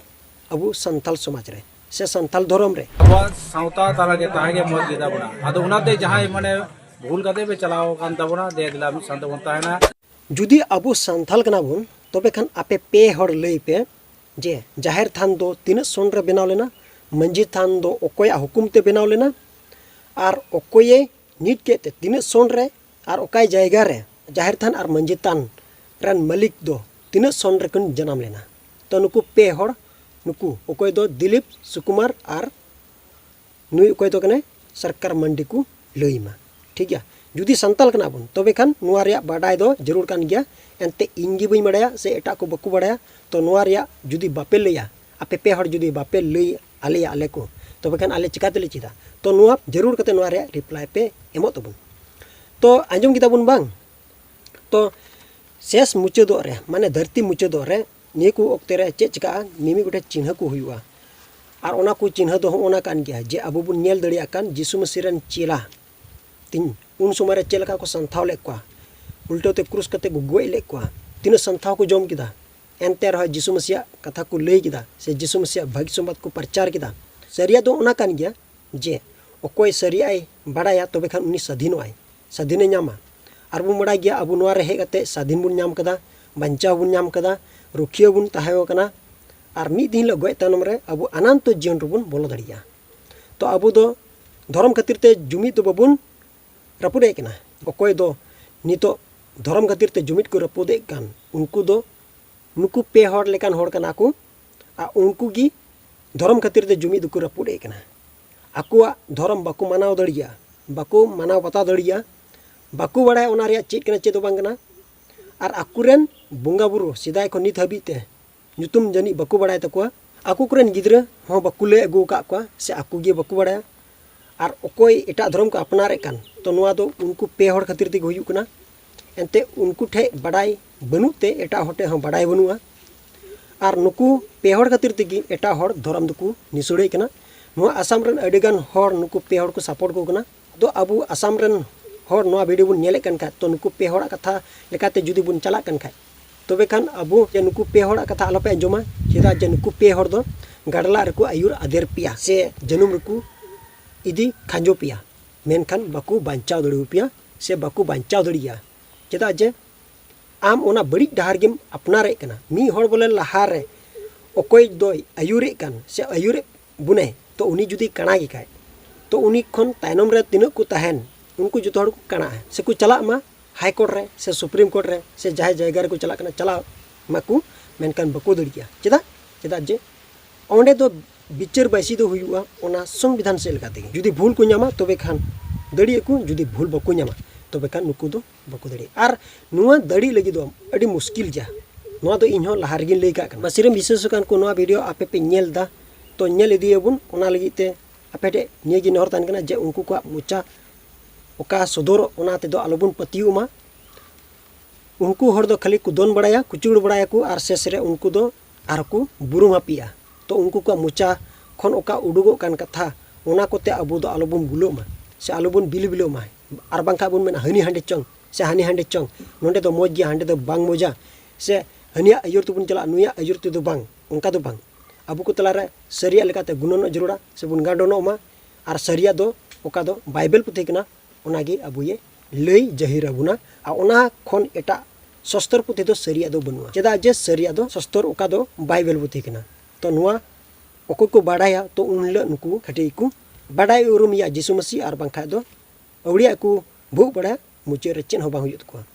ᱟᱵᱚ ᱥᱟᱱᱛᱟᱲ ᱥᱚᱢᱟᱡᱽ ᱨᱮ᱾ ᱥᱮ ᱥᱟᱱᱛᱟᱞ ᱫᱷᱚᱨᱚᱢ ᱨᱮ᱾ ᱟᱵᱚᱣᱟᱜ ᱥᱟᱶᱛᱟ ᱛᱟᱞᱟ ᱜᱮ ᱛᱟᱦᱮᱸ ᱜᱮ ᱢᱚᱡᱽ ᱜᱮᱛᱟ ᱵᱚᱱᱟ᱾ ᱟᱫᱚ ᱚᱱᱟᱛᱮ ᱡᱟᱦᱟᱸᱭ ᱢᱟᱱᱮ ᱵᱷᱩᱞ ᱠᱟᱛᱮ ᱯᱮ ᱪᱟᱞᱟᱣ ᱟᱠᱟᱱ ᱛᱟᱵᱚᱱᱟ, ᱫᱮ ᱫᱮᱞᱟ ᱢᱤᱫ ᱥᱟᱶ ᱛᱮᱵᱚᱱ ᱛᱟᱦᱮᱱᱟ᱾ ᱡᱩᱫᱤ ᱟᱵᱚ ᱥᱟᱱᱛᱟᱞ ᱠᱟᱱᱟ ᱵᱚᱱ, ᱛᱚᱵᱮ ᱠᱷᱟᱱ ᱟᱯᱮ ᱯᱮ ᱦᱚᱲ ᱞᱟᱹᱭ ᱯᱮ ᱡᱮ ᱡᱟᱦᱮᱨ ᱛᱷᱟᱱ ᱫᱚ ᱛᱤᱱᱟᱹᱜ ᱥᱚᱱ ᱨᱮ ᱵᱮᱱᱟᱣ ᱞᱮᱱᱟ, ᱢᱟᱹᱡᱷᱤ ᱛᱷᱟᱱ ᱫᱚ ᱚᱠᱚᱭᱟᱜ ᱦᱩᱠᱩᱢ ᱛᱮ ᱵᱮᱱᱟᱣ ᱞᱮᱱᱟ, ᱟᱨ ᱚᱠᱚᱭᱮ ᱱᱤᱛ ᱠᱮᱫ ᱛᱮ ᱛᱤᱱᱟᱹᱜ ᱥᱚᱱ ᱨᱮ ᱟᱨ ᱚᱠᱟᱭ ᱡᱟᱭᱜᱟ ᱨᱮ ᱡᱟᱦᱮᱨ ᱛᱷᱟᱱ ᱟᱨ ᱢᱟᱹᱡᱷᱤ ᱛᱷᱟᱱ ᱨᱮᱱ ᱢᱟᱹᱞᱤᱠ ᱫᱚ ᱛᱤᱱᱟᱹᱜ ᱥᱚᱱ ᱨᱮᱠᱤᱱ ᱡᱟᱱᱟᱢ ᱞᱮᱱᱟ᱾ ᱛᱚ ᱱᱩᱠᱩ ᱯᱮ ᱦᱚᱲ, ᱱᱩᱠᱩ ᱚᱠᱚᱭ ᱫᱚ ᱫᱤᱞᱤᱯ ᱥᱩᱠᱩᱢᱟᱨ ᱟᱨ ᱱᱩᱭ ᱚᱠᱚᱭ ᱫᱚ ᱠᱟᱱᱟᱭ ᱥᱚᱨᱠᱟᱨ ᱢᱟᱱᱰᱤ ᱠᱚ ᱞᱟᱹᱭ ᱢᱟ᱾ ᱴᱷᱤᱠ ᱜᱮᱭᱟ, ᱡᱩᱫᱤ ᱥᱟᱱᱛᱟᱞ ᱠᱟᱱᱟ ᱵᱚᱱ ᱛᱚᱵᱮ ᱠᱷᱟᱱ ᱱᱚᱣᱟ ᱨᱮᱭᱟᱜ ᱵᱟᱰᱟᱭ ᱫᱚ ᱡᱟᱹᱨᱩᱲ ᱠᱟᱱ ᱜᱮᱭᱟ᱾ ᱮᱱᱛᱮ ᱤᱧ ᱜᱮ ᱵᱟᱹᱧ ᱵᱟᱰᱟᱭᱟ ᱥᱮ ᱮᱴᱟᱜ ᱠᱚ ᱵᱟᱠᱚ ᱵᱟᱰᱟᱭᱟ, ᱛᱚ ᱱᱚᱣᱟ ᱨᱮᱭᱟᱜ ᱡᱩᱫᱤ ᱵᱟᱯᱮ ᱞᱟᱹᱭᱟ, ᱟᱯᱮ ᱯᱮ ᱦᱚᱲ ᱡᱩᱫᱤ ᱵᱟᱯᱮ ᱞᱟᱹᱭ ᱟᱞᱮᱭᱟ ᱟᱞᱮ ᱠᱚ, ᱛᱚᱵᱮ ᱠᱷᱟᱱ ᱟᱞᱮ ᱪᱤᱠᱟ ᱛᱮᱞᱮ ᱪᱮᱫᱟ? ᱛᱚ ᱱᱚᱣᱟ ᱡᱟᱹᱨᱩᱲ ᱠᱟᱛᱮ ᱱᱚᱣᱟ ᱨᱮᱭᱟᱜ ᱨᱤᱯᱞᱟᱭ ᱯᱮ ᱮᱢᱚᱜ ᱛᱟᱵᱚᱱ᱾ ᱛᱚ ᱟᱸᱡᱚᱢ ᱠᱮᱫᱟ ᱵᱚᱱ ᱵᱟᱝ? ᱛᱚ ᱥᱮᱥ ᱢᱩᱪᱟᱹᱫᱚᱜ ᱨᱮ, ᱢᱟᱱᱮ ᱫᱷᱟᱹᱨᱛᱤ ᱢᱩᱪᱟᱹᱫᱚᱜ ᱨᱮ ᱱᱤᱭᱟᱹ ᱠᱚ ᱚᱠᱛᱮ ᱨᱮ ᱪᱮᱫ ᱪᱤᱠᱟᱹᱜᱼᱟ? ᱢᱤᱢᱤᱫ ᱜᱚᱴᱮᱡ ᱪᱤᱱᱦᱟᱹ ᱠᱚ ᱦᱩᱭᱩᱜᱼᱟ᱾ ᱟᱨ ᱚᱱᱟ ᱠᱚ ᱪᱤᱱᱦᱟᱹ ᱫᱚ ᱦᱚᱸᱜᱼᱚ ᱱᱟ ᱠᱟᱱ ᱜᱮᱭᱟ ᱡᱮ ᱟᱵᱚ ᱵᱚᱱ ᱧᱮᱞ ᱫᱟᱲᱮᱭᱟᱜ ᱠᱟᱱ ᱡᱤᱥᱩ ᱢᱟᱹᱥᱤ ᱨᱮᱱ ᱪᱮᱞᱟ ᱛᱤᱧ ᱩᱱ ᱥᱚᱢᱚᱭ ᱨᱮ ᱪᱮᱫ ᱞᱮᱠᱟ ᱠᱚ ᱥᱟᱱᱛᱷᱟᱣ ᱞᱮᱫ ᱠᱚᱣᱟ, ᱩᱞᱴᱟᱹᱣ ᱛᱮ ᱠᱨᱩᱥ ᱠᱟᱛᱮ ᱠᱚ ᱜᱚᱡ ᱞᱮᱫ ᱠᱚᱣᱟ, ᱛᱤᱱᱟᱹᱜ ᱥᱟᱱᱛᱷᱟᱣ ᱠᱚ ᱡᱚᱢ ᱠᱮᱫᱟ᱾ ᱮᱱᱛᱮ ᱨᱮᱦᱚᱸ ᱡᱤᱥᱩ ᱢᱟᱹᱥᱤᱭᱟᱜ ᱠᱟᱛᱷᱟ ᱠᱚ ᱞᱟᱹᱭ ᱠᱮᱫᱟ ᱥᱮ ᱡᱤᱥᱩ ᱢᱟᱹᱥᱤᱭᱟᱜ ᱵᱷᱟᱹᱜᱤ ᱥᱚᱢᱵᱟᱫ ᱠᱚ ᱯᱨᱚᱪᱟᱨ ᱠᱮᱫᱟ᱾ ᱥᱟᱹᱨᱤᱭᱟᱜ ᱫᱚ ᱚᱱᱟ ᱠᱟᱱ ᱜᱮᱭᱟ ᱡᱮ ᱚᱠᱚᱭ ᱥᱟᱹᱨᱤᱭᱟᱜ ᱮ ᱵᱟᱰᱟᱭᱟ ᱛᱚᱵᱮ ᱠᱷᱟᱱ ᱩᱱᱤ ᱥᱟᱹᱫᱷᱤᱱᱚᱜᱼᱟᱭ, ᱥᱟᱹᱫᱷᱤᱱᱮ ᱧᱟᱢᱟ᱾ ᱟᱨ ᱵᱚᱱ ᱵᱟᱰᱟᱭ ᱜᱮᱭᱟ ᱟᱵᱚ ᱱᱚᱣᱟ ᱨᱮ ᱦᱮᱡ ᱠᱟᱛᱮ ᱥᱟᱹᱫᱷᱤᱱ ᱵᱚᱱ ᱧᱟᱢ ᱠᱟᱫᱟ, ᱵᱟᱧᱪᱟᱣ ᱵᱚᱱ ᱧᱟᱢ ᱠᱟᱫᱟ, ᱨᱩᱠᱷᱤᱭᱟᱹ ᱵᱚᱱ ᱛᱟᱦᱮᱸ ᱠᱟᱱᱟ᱾ ᱟᱨ ᱢᱤᱫ ᱫᱤᱱ ᱦᱤᱞᱳᱜ ᱜᱚᱡ ᱛᱟᱭᱱᱚᱢ ᱨᱮ ᱟᱵᱚ ᱚᱱᱟᱱᱛᱚ ᱡᱤᱭᱚᱱ ᱨᱮᱵᱚᱱ ᱵᱚᱞᱚ ᱫᱟᱲᱮᱭᱟᱜᱼᱟ᱾ ᱛᱚ ᱟᱵᱚ ᱫᱚ ᱫᱷᱚᱨᱚᱢ ᱠᱷᱟᱹᱛᱤᱨ ᱛᱮ ᱡᱩᱢᱤᱫ ᱫᱚ ᱵᱟᱵᱚᱱ ᱨᱟᱹᱯᱩᱫᱮᱫ ᱠᱟᱱᱟ᱾ ᱚᱠᱚᱭ ᱫᱚ ᱱᱤᱛᱚᱜ ᱫᱷᱚᱨᱚᱢ ᱠᱷᱟᱹᱛᱤᱨ ᱛᱮ ᱡᱩᱢᱤᱫ ᱠᱚ ᱨᱟᱹᱯᱩᱫᱮᱫ ᱠᱟᱱ, ᱩᱱᱠᱩ ᱫᱚ ᱱᱩᱠᱩ ᱯᱮ ᱦᱚᱲ ᱞᱮᱠᱟᱱ ᱦᱚᱲ ᱠᱟᱱᱟ ᱠᱚ᱾ ᱟᱨ ᱩᱱᱠᱩ ᱜᱮ ᱫᱷᱚᱨᱚᱢ ᱠᱷᱟᱹᱛᱤᱨ ᱛᱮ ᱡᱩᱢᱤᱫ ᱫᱚᱠᱚ ᱨᱟᱹᱯᱩᱫ ᱮᱫ ᱠᱟᱱᱟ᱾ ᱟᱠᱚᱣᱟᱜ ᱫᱷᱚᱨᱚᱢ ᱵᱟᱠᱚ ᱢᱟᱱᱟᱣ ᱫᱟᱲᱮᱭᱟᱜᱼᱟ, ᱵᱟᱠᱚ ᱢᱟᱱᱟᱣ ᱵᱟᱛᱟᱣ ᱫᱟᱲᱮᱭᱟᱜᱼᱟ, ᱵᱟᱠᱚ ᱵᱟᱲᱟᱭᱟ ᱚᱱᱟ ᱨᱮᱭᱟᱜ ᱪᱮᱫ ᱠᱟᱱᱟ ᱪᱮᱫ ᱫᱚ ᱵᱟᱝ ᱠᱟᱱᱟ᱾ ᱟᱨ ᱟᱠᱚᱨᱮᱱ ᱵᱚᱸᱜᱟ ᱵᱩᱨᱩ ᱥᱮᱫᱟᱭ ᱠᱷᱚᱱ ᱱᱤᱛ ᱦᱟᱹᱵᱤᱡ ᱛᱮ ᱧᱩᱛᱩᱢ ᱡᱟᱹᱱᱤᱡ ᱵᱟᱠᱚ ᱵᱟᱲᱟᱭ ᱛᱟᱠᱚᱣᱟ᱾ ᱟᱠᱚ ᱠᱚᱨᱮᱱ ᱜᱤᱫᱽᱨᱟᱹ ᱦᱚᱸ ᱵᱟᱠᱚ ᱞᱟᱹᱭ ᱟᱹᱜᱩ ᱟᱠᱟᱫ ᱠᱚᱣᱟ ᱥᱮ ᱟᱠᱚ ᱜᱮ ᱵᱟᱠᱚ ᱵᱟᱲᱟᱭᱟ᱾ ᱟᱨ ᱚᱠᱚᱭ ᱮᱴᱟᱜ ᱫᱷᱚᱨᱚᱢ ᱠᱚ ᱟᱯᱱᱟᱨᱮᱫ ᱠᱟᱱ, ᱛᱚ ᱱᱚᱣᱟ ᱫᱚ ᱩᱱᱠᱩ ᱯᱮ ᱦᱚᱲ ᱠᱷᱟᱹᱛᱤᱨ ᱛᱮᱜᱮ ᱦᱩᱭᱩᱜ ᱠᱟᱱᱟ᱾ ᱮᱱᱛᱮ ᱩᱱᱠᱩ ᱴᱷᱮᱡ ᱵᱟᱰᱟᱭ ᱵᱟᱹᱱᱩᱜ ᱛᱮ ᱮᱴᱟᱜ ᱦᱚᱲ ᱴᱷᱮᱡ ᱦᱚᱸ ᱵᱟᱰᱟᱭ ᱵᱟᱹᱱᱩᱜᱼᱟ᱾ ᱟᱨ ᱱᱩᱠᱩ ᱯᱮ ᱦᱚᱲ ᱠᱷᱟᱹᱛᱤᱨ ᱛᱮᱜᱮ ᱮᱴᱟᱜ ᱦᱚᱲ ᱫᱷᱚᱨᱚᱢ ᱫᱚᱠᱚ ᱱᱤᱥᱩᱲᱮᱫ ᱠᱟᱱᱟ᱾ ᱱᱚᱣᱟ ᱟᱥᱟᱢ ᱨᱮᱱ ᱟᱹᱰᱤᱜᱟᱱ ᱦᱚᱲ ᱱᱩᱠᱩ ᱯᱮ ᱦᱚᱲ ᱠᱚ ᱥᱟᱯᱳᱨᱴ ᱠᱚ ᱠᱟᱱᱟ᱾ ᱟᱫᱚ ᱟᱵᱚ ᱟᱥᱟᱢ ᱨᱮᱱ ᱦᱚᱲ ᱱᱚᱣᱟ ᱵᱷᱤᱰᱤᱭᱳ ᱵᱚᱱ ᱧᱮᱞᱮᱫ ᱠᱟᱱ ᱠᱷᱟᱡ, ᱛᱚ ᱱᱩᱠᱩ ᱯᱮ ᱦᱚᱲᱟᱜ ᱠᱟᱛᱷᱟ ᱞᱮᱠᱟᱛᱮ ᱡᱩᱫᱤ ᱵᱚᱱ ᱪᱟᱞᱟᱜ ᱠᱟᱱ ᱠᱷᱟᱡ, ᱛᱚᱵᱮ ᱠᱷᱟᱱ ᱟᱵᱚ ᱡᱮ ᱱᱩᱠᱩ ᱯᱮ ᱦᱚᱲᱟᱜ ᱠᱟᱛᱷᱟ ᱟᱞᱚᱯᱮ ᱟᱸᱡᱚᱢᱟ᱾ ᱪᱮᱫᱟᱜ ᱡᱮ ᱱᱩᱠᱩ ᱯᱮ ᱦᱚᱲ ᱫᱚ ᱜᱟᱰᱞᱟᱜ ᱨᱮᱠᱚ ᱟᱹᱭᱩᱨ ᱟᱫᱮᱨ ᱯᱮᱭᱟ ᱥᱮ ᱡᱟᱹᱱᱩᱢ ᱨᱮᱠᱚ ᱤᱫᱤ ᱠᱷᱟᱸᱡᱚ ᱯᱮᱭᱟ, ᱢᱮᱱᱠᱷᱟᱱ ᱵᱟᱠᱚ ᱵᱟᱧᱪᱟᱣ ᱫᱟᱲᱮᱭᱟᱯᱮᱭᱟ ᱥᱮ ᱵᱟᱠᱚ ᱵᱟᱧᱪᱟᱣ ᱫᱟᱲᱮᱭᱟᱜᱼᱟ᱾ ᱪᱮᱫᱟᱜ ᱡᱮ ᱟᱢ ᱚᱱᱟ ᱵᱟᱹᱲᱤᱡ ᱰᱟᱦᱟᱨ ᱜᱮᱢ ᱟᱯᱱᱟᱨᱮᱫ ᱠᱟᱱᱟ᱾ ᱢᱤᱫ ᱦᱚᱲ ᱵᱚᱞᱮ ᱞᱟᱦᱟᱨᱮ ᱚᱠᱚᱭ ᱫᱚᱭ ᱟᱹᱭᱩᱨᱮᱫ ᱠᱟᱱ ᱥᱮ ᱟᱹᱭᱩᱨᱮᱫ ᱵᱚᱱᱟᱭ, ᱛᱚ ᱩᱱᱤ ᱡᱩᱫᱤ ᱠᱟᱬᱟ ᱜᱮ ᱠᱷᱟᱡ, ᱛᱚ ᱩᱱᱤ ᱠᱷᱚᱱ ᱛᱟᱭᱱᱚᱢ ᱨᱮ ᱛᱤᱱᱟᱹᱜ ᱠᱚ ᱛᱟᱦᱮᱱ, ᱩᱱᱠᱩ ᱡᱚᱛᱚ ᱦᱚᱲ ᱠᱚ ᱠᱟᱬᱟᱜᱼᱟ ᱥᱮᱠᱚ ᱪᱟᱞᱟᱜ ᱢᱟ ᱦᱟᱭ ᱠᱳᱨᱴ ᱨᱮ ᱥᱮ ᱥᱩᱯᱨᱤᱢ ᱠᱳᱨᱴ ᱨᱮ ᱥᱮ ᱡᱟᱦᱟᱸᱭ ᱡᱟᱭᱜᱟ ᱨᱮᱠᱚ ᱪᱟᱞᱟᱜ ᱠᱟᱱᱟ ᱪᱟᱞᱟᱜ ᱢᱟᱠᱚ, ᱢᱮᱱᱠᱷᱟᱱ ᱵᱟᱠᱚ ᱫᱟᱲᱮᱭᱟᱜᱼᱟ᱾ ᱪᱮᱫᱟᱜ? ᱪᱮᱫᱟᱜ ᱡᱮ ᱚᱸᱰᱮ ᱫᱚ ᱵᱤᱪᱟᱹᱨ ᱵᱟᱹᱭᱥᱤ ᱫᱚ ᱦᱩᱭᱩᱜᱼᱟ ᱚᱱᱟ ᱥᱚᱝᱵᱤᱫᱷᱟᱱ ᱥᱮᱫ ᱞᱮᱠᱟ ᱛᱮᱜᱮ᱾ ᱡᱩᱫᱤ ᱵᱷᱩᱞ ᱠᱚ ᱧᱟᱢᱟ, ᱛᱚᱵᱮ ᱠᱷᱟᱱ ᱫᱟᱲᱮᱭᱟᱜᱼᱟ ᱠᱚ, ᱡᱩᱫᱤ ᱵᱷᱩᱞ ᱵᱟᱠᱚ ᱧᱟᱢᱟ, ᱛᱚᱵᱮ ᱠᱷᱟᱱ ᱱᱩᱠᱩ ᱫᱚ ᱵᱟᱠᱚ ᱫᱟᱲᱮᱭᱟᱜᱼᱟ᱾ ᱟᱨ ᱱᱚᱣᱟ ᱫᱟᱲᱮ ᱞᱟᱹᱜᱤᱫ ᱫᱚ ᱟᱹᱰᱤ ᱢᱩᱥᱠᱤᱞ ᱜᱮᱭᱟ᱾ ᱱᱚᱣᱟ ᱫᱚ ᱤᱧ ᱦᱚᱸ ᱞᱟᱦᱟ ᱨᱮᱜᱮᱧ ᱞᱟᱹᱭ ᱠᱟᱜ ᱠᱟᱱᱟ᱾ ᱢᱟᱥᱮ ᱨᱮᱱ ᱵᱤᱥᱮᱥ ᱟᱠᱟᱱ ᱠᱚ ᱱᱚᱣᱟ ᱵᱷᱤᱰᱤᱭᱳ ᱟᱯᱮ ᱯᱮ ᱧᱮᱞ ᱮᱫᱟ, ᱛᱚ ᱧᱮᱞ ᱤᱫᱤᱭᱟᱵᱚᱱ᱾ ᱚᱱᱟ ᱞᱟᱹᱜᱤᱫ ᱛᱮ ᱟᱯᱮ ᱴᱷᱮᱱ ᱱᱤᱭᱟᱹ ᱜᱮ ᱱᱮᱦᱚᱨ ᱛᱟᱦᱮᱱ ᱠᱟᱱᱟ ᱡᱮ ᱩᱱᱠᱩ ᱠᱚᱣᱟᱜ ᱢᱚᱪᱟ ᱚᱠᱟ ᱥᱚᱫᱚᱨᱚᱜ, ᱚᱱᱟ ᱛᱮᱫᱚ ᱟᱞᱚᱵᱚᱱ ᱯᱟᱹᱛᱭᱟᱹᱣ ᱢᱟ᱾ ᱩᱱᱠᱩ ᱦᱚᱲ ᱫᱚ ᱠᱷᱟᱹᱞᱤ ᱠᱚ ᱫᱚᱱ ᱵᱟᱲᱟᱭᱟ, ᱠᱩᱪᱩᱲ ᱵᱟᱲᱟᱭᱟᱠᱚ ᱟᱨ ᱥᱮᱥ ᱨᱮ ᱩᱱᱠᱩ ᱫᱚ ᱟᱨᱦᱚᱸ ᱠᱚ ᱵᱩᱨᱩᱢ ᱦᱟᱹᱯᱤᱜᱼᱟ᱾ ᱛᱚ ᱩᱱᱠᱩ ᱠᱚᱣᱟᱜ ᱢᱚᱪᱟ ᱠᱷᱚᱱ ᱚᱠᱟ ᱩᱰᱩᱠᱚᱜ ᱠᱟᱱ ᱠᱟᱛᱷᱟ, ᱚᱱᱟ ᱠᱚᱛᱮ ᱟᱵᱚ ᱫᱚ ᱟᱞᱚᱵᱚᱱ ᱵᱩᱞᱟᱹᱜ ᱢᱟ ᱥᱮ ᱟᱞᱚᱵᱚᱱ ᱵᱤᱞᱵᱤᱞᱟᱹᱜ ᱢᱟ᱾ ᱟᱨ ᱵᱟᱝᱠᱷᱟᱱ ᱵᱚᱱ ᱢᱮᱱᱟ ᱦᱟᱹᱱᱤ ᱦᱟᱸᱰᱮ ᱪᱚᱝ ᱥᱮ ᱦᱟᱹᱱᱤ ᱦᱟᱸᱰᱮ ᱪᱚᱝ, ᱱᱚᱸᱰᱮ ᱫᱚ ᱢᱚᱡᱽ ᱜᱮᱭᱟ, ᱦᱟᱸᱰᱮ ᱫᱚ ᱵᱟᱝ ᱢᱚᱡᱟ, ᱥᱮ ᱦᱟᱹᱱᱤᱭᱟᱜ ᱟᱹᱭᱩᱨ ᱛᱮᱵᱚᱱ ᱪᱟᱞᱟᱜᱼᱟ, ᱱᱩᱭᱟᱜ ᱟᱹᱭᱩᱨ ᱛᱮᱫᱚ ᱵᱟᱝ, ᱚᱱᱠᱟ ᱫᱚ ᱵᱟᱝ᱾ ᱟᱵᱚ ᱠᱚ ᱛᱟᱞᱟᱨᱮ ᱥᱟᱹᱨᱤᱭᱟᱜ ᱞᱮᱠᱟᱛᱮ ᱜᱩᱱᱟᱹᱱᱚᱜ ᱡᱟᱹᱨᱩᱲᱟ ᱥᱮᱵᱚᱱ ᱜᱟᱸᱰᱚᱱᱚᱜ ᱢᱟ᱾ ᱟᱨ ᱥᱟᱹᱨᱤᱭᱟᱜ ᱫᱚ ᱚᱠᱟ ᱫᱚ ᱵᱟᱭᱵᱮᱞ ᱯᱩᱛᱷᱤ ᱠᱟᱱᱟ, ᱚᱱᱟᱜᱮ ᱟᱵᱚᱭᱮ ᱞᱟᱹᱭ ᱡᱟᱹᱦᱤᱨ ᱟᱵᱚᱱᱟ᱾ ᱟᱨ ᱚᱱᱟ ᱠᱷᱚᱱ ᱮᱴᱟᱜ ᱥᱚᱥᱛᱚᱨ ᱯᱩᱛᱷᱤ ᱫᱚ ᱥᱟᱹᱨᱤᱭᱟᱜ ᱫᱚ ᱵᱟᱹᱱᱩᱜᱼᱟ᱾ ᱪᱮᱫᱟᱜ ᱡᱮ ᱥᱟᱹᱨᱤᱭᱟᱜ ᱫᱚ ᱥᱚᱥᱛᱚᱨ ᱚᱠᱟ ᱫᱚ ᱵᱟᱭᱵᱮᱞ ᱯᱩᱛᱷᱤ ᱠᱟᱱᱟ᱾ ᱛᱚ ᱱᱚᱣᱟ ᱚᱠᱚᱭ ᱠᱚ ᱵᱟᱰᱟᱭᱟ, ᱛᱚ ᱩᱱ ᱦᱤᱞᱳᱜ ᱱᱩᱠᱩ ᱠᱟᱹᱴᱤᱡ ᱠᱚ ᱵᱟᱰᱟᱭ ᱩᱨᱩᱢᱮᱭᱟ ᱡᱤᱥᱩ ᱢᱟᱹᱥᱤ, ᱟᱨ ᱵᱟᱝᱠᱷᱟᱡ ᱫᱚ ᱟᱹᱣᱲᱤᱭᱟᱜ ᱠᱚ ᱵᱷᱩᱜ ᱵᱟᱲᱟᱭᱟ, ᱢᱩᱪᱟᱹᱫ ᱨᱮ ᱪᱮᱫ ᱦᱚᱸ ᱵᱟᱝ ᱦᱩᱭᱩᱜ ᱛᱟᱠᱚᱣᱟ᱾